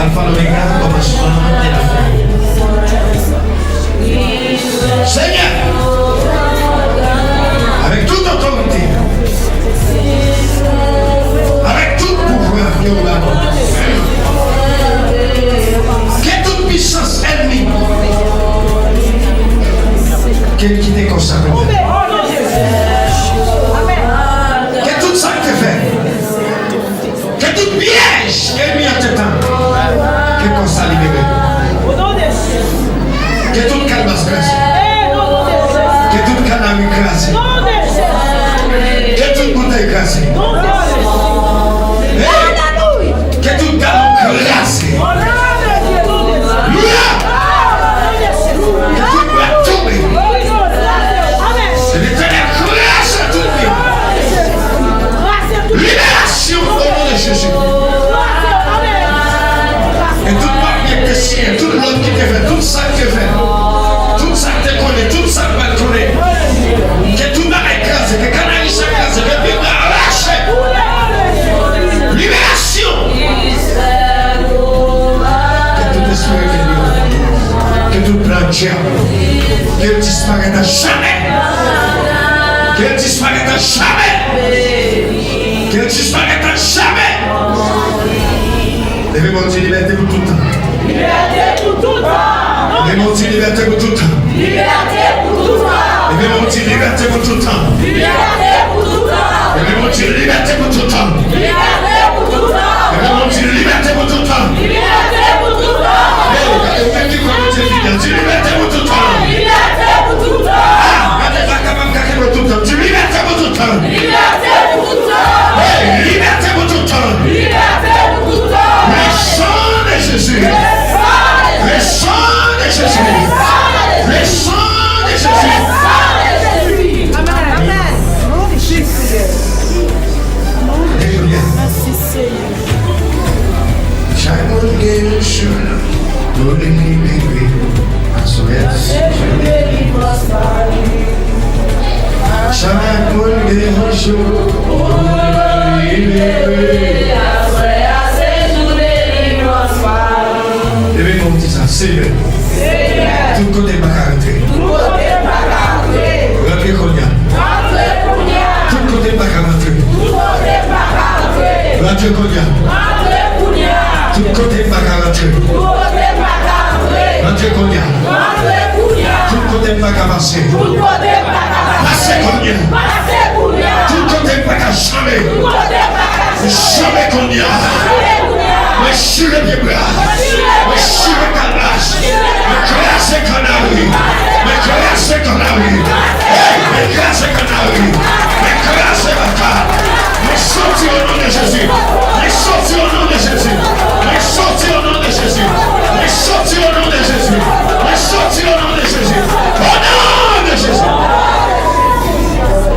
Alfa, Omega, kòmansman e lafen. Senyè, avèk tout otorite, avèk tout pouvwa ke w ba mwen, ke tout pisans ènmi, ke l kite kò sa tonbe. Ke tout sa k te fè, ke tout pyèj ènmi an te tann, ke kò sa libere. Ke tout kalbas kraze. Ke tout kanari kraze. Ke tout boutèy kraze. Hey! Ke tout galon kraze. Alelouya! Ke tout bwa tonbe. Letènèl kraze tout pye. Liberasyon o non de Jezi. E tout papye ki te siyen, tout lòd ki te fèt, tout sa ki te fèt, tout sa ki te konnen, tout sa ki pral konnen. Ke tout bagay kraze, ke kanari sa kraze, ke pye bwa rache. Liberasyon. Ke tout espri rebelyon, ke tout plan dyab, ke l disparèt a jamè. Ke l disparèt a jamè. Ke l disparèt a jamè. Leve men w, di libète pou tout tan. Libète pou tout tan. Leve men w, di libète pou tout tan. Libète pou tout tan. Leve men w, di libète pou tout tan. Libète pou tout tan. Leve men w, di libète pou tout tan. Libète pou tout tan. Leve men w, di libète pou tout tan. Libète pou tout tan. Hey, gade, ou menm ki kwè Bondye fidèl, di libète pou tout tan. Libète pou tout tan. Ah, gade, pa kapab gade pou tout tan. Di libète pou tout tan. Libète pou tout tan. Hey, libète pou tout tan. Libète pou tout tan. Le sang de Jésus. Le sang de Jésus. Le sang de Jésus. Amen. Amen. Leve men w di sa, Senyè, tout kote m pa ka rantre, rantre kounye a. Tout kote m pa ka rantre, rantre kounye a. Tout kote m pa ka rantre, rantre kounye a. Tout kote m pa ka pase, pase kounye a. Tout kote m pa ka chanbe, chanbe kounye a. Mwen chire pyebwa, mwen chire kalbas, mwen kraze kannari, mwen kraze kannari. Hey, mwen kraze kannari, mwen kraze baka. Mwen soti o non de Jezi, mwen soti o non de Jezi, mwen soti o non de Jezi, mwen soti o non de Jezi, mwen soti o non de Jezi, o non de Jezi.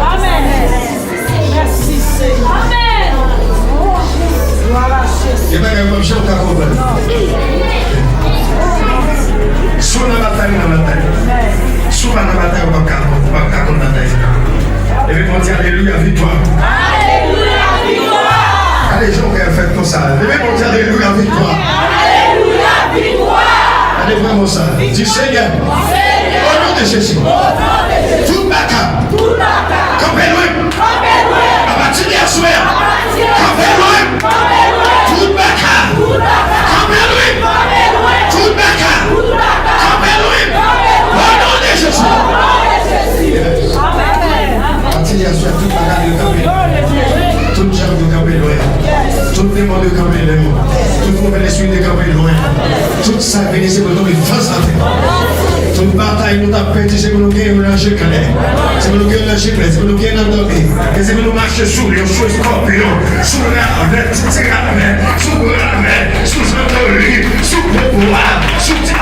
Amèn. Mèsi, Senyè. Amèn. Glwa a Jezi. Gen bagay w p ap janm ka konprann. Si w nan batay, w nan batay. Si w pa nan batay, w p ap ka, w p ap ka konn batay. Leve men w di alelouya, viktwa. Alelouya, viktwa. Gade jan w kè fèt konsa. Leve men w di alelouya, viktwa. Alelouya, viktwa. Gade vrèman sa. Di, Senyè, o non de Jezi, tout baka kanpe lwen m. Apati de aswè a, kanpe lwen m. Tout baka, kanpe lwen m. Tout baka, kanpe lwen m. O non de Jezi. Apati de aswè a, tout baka yo kanpe lwen m. Tout djab yo kanpe lwen m. Tout demon yo kanpe lwen m. Tout move lespri yo kanpe lwen m. Tout sa k vini se pou l tonbe fas atè. Tout batay nou t ap pèdi se pou nou genyen nan je klè. Se pou nou genyen nan je klè, se pou nou genyen nan dòmi. E se pou nou mache sou lyon, sou eskòpyon, sou ravè, ti ti ravè, sou ravè, sou zandoli, sou pwopwa, sou ti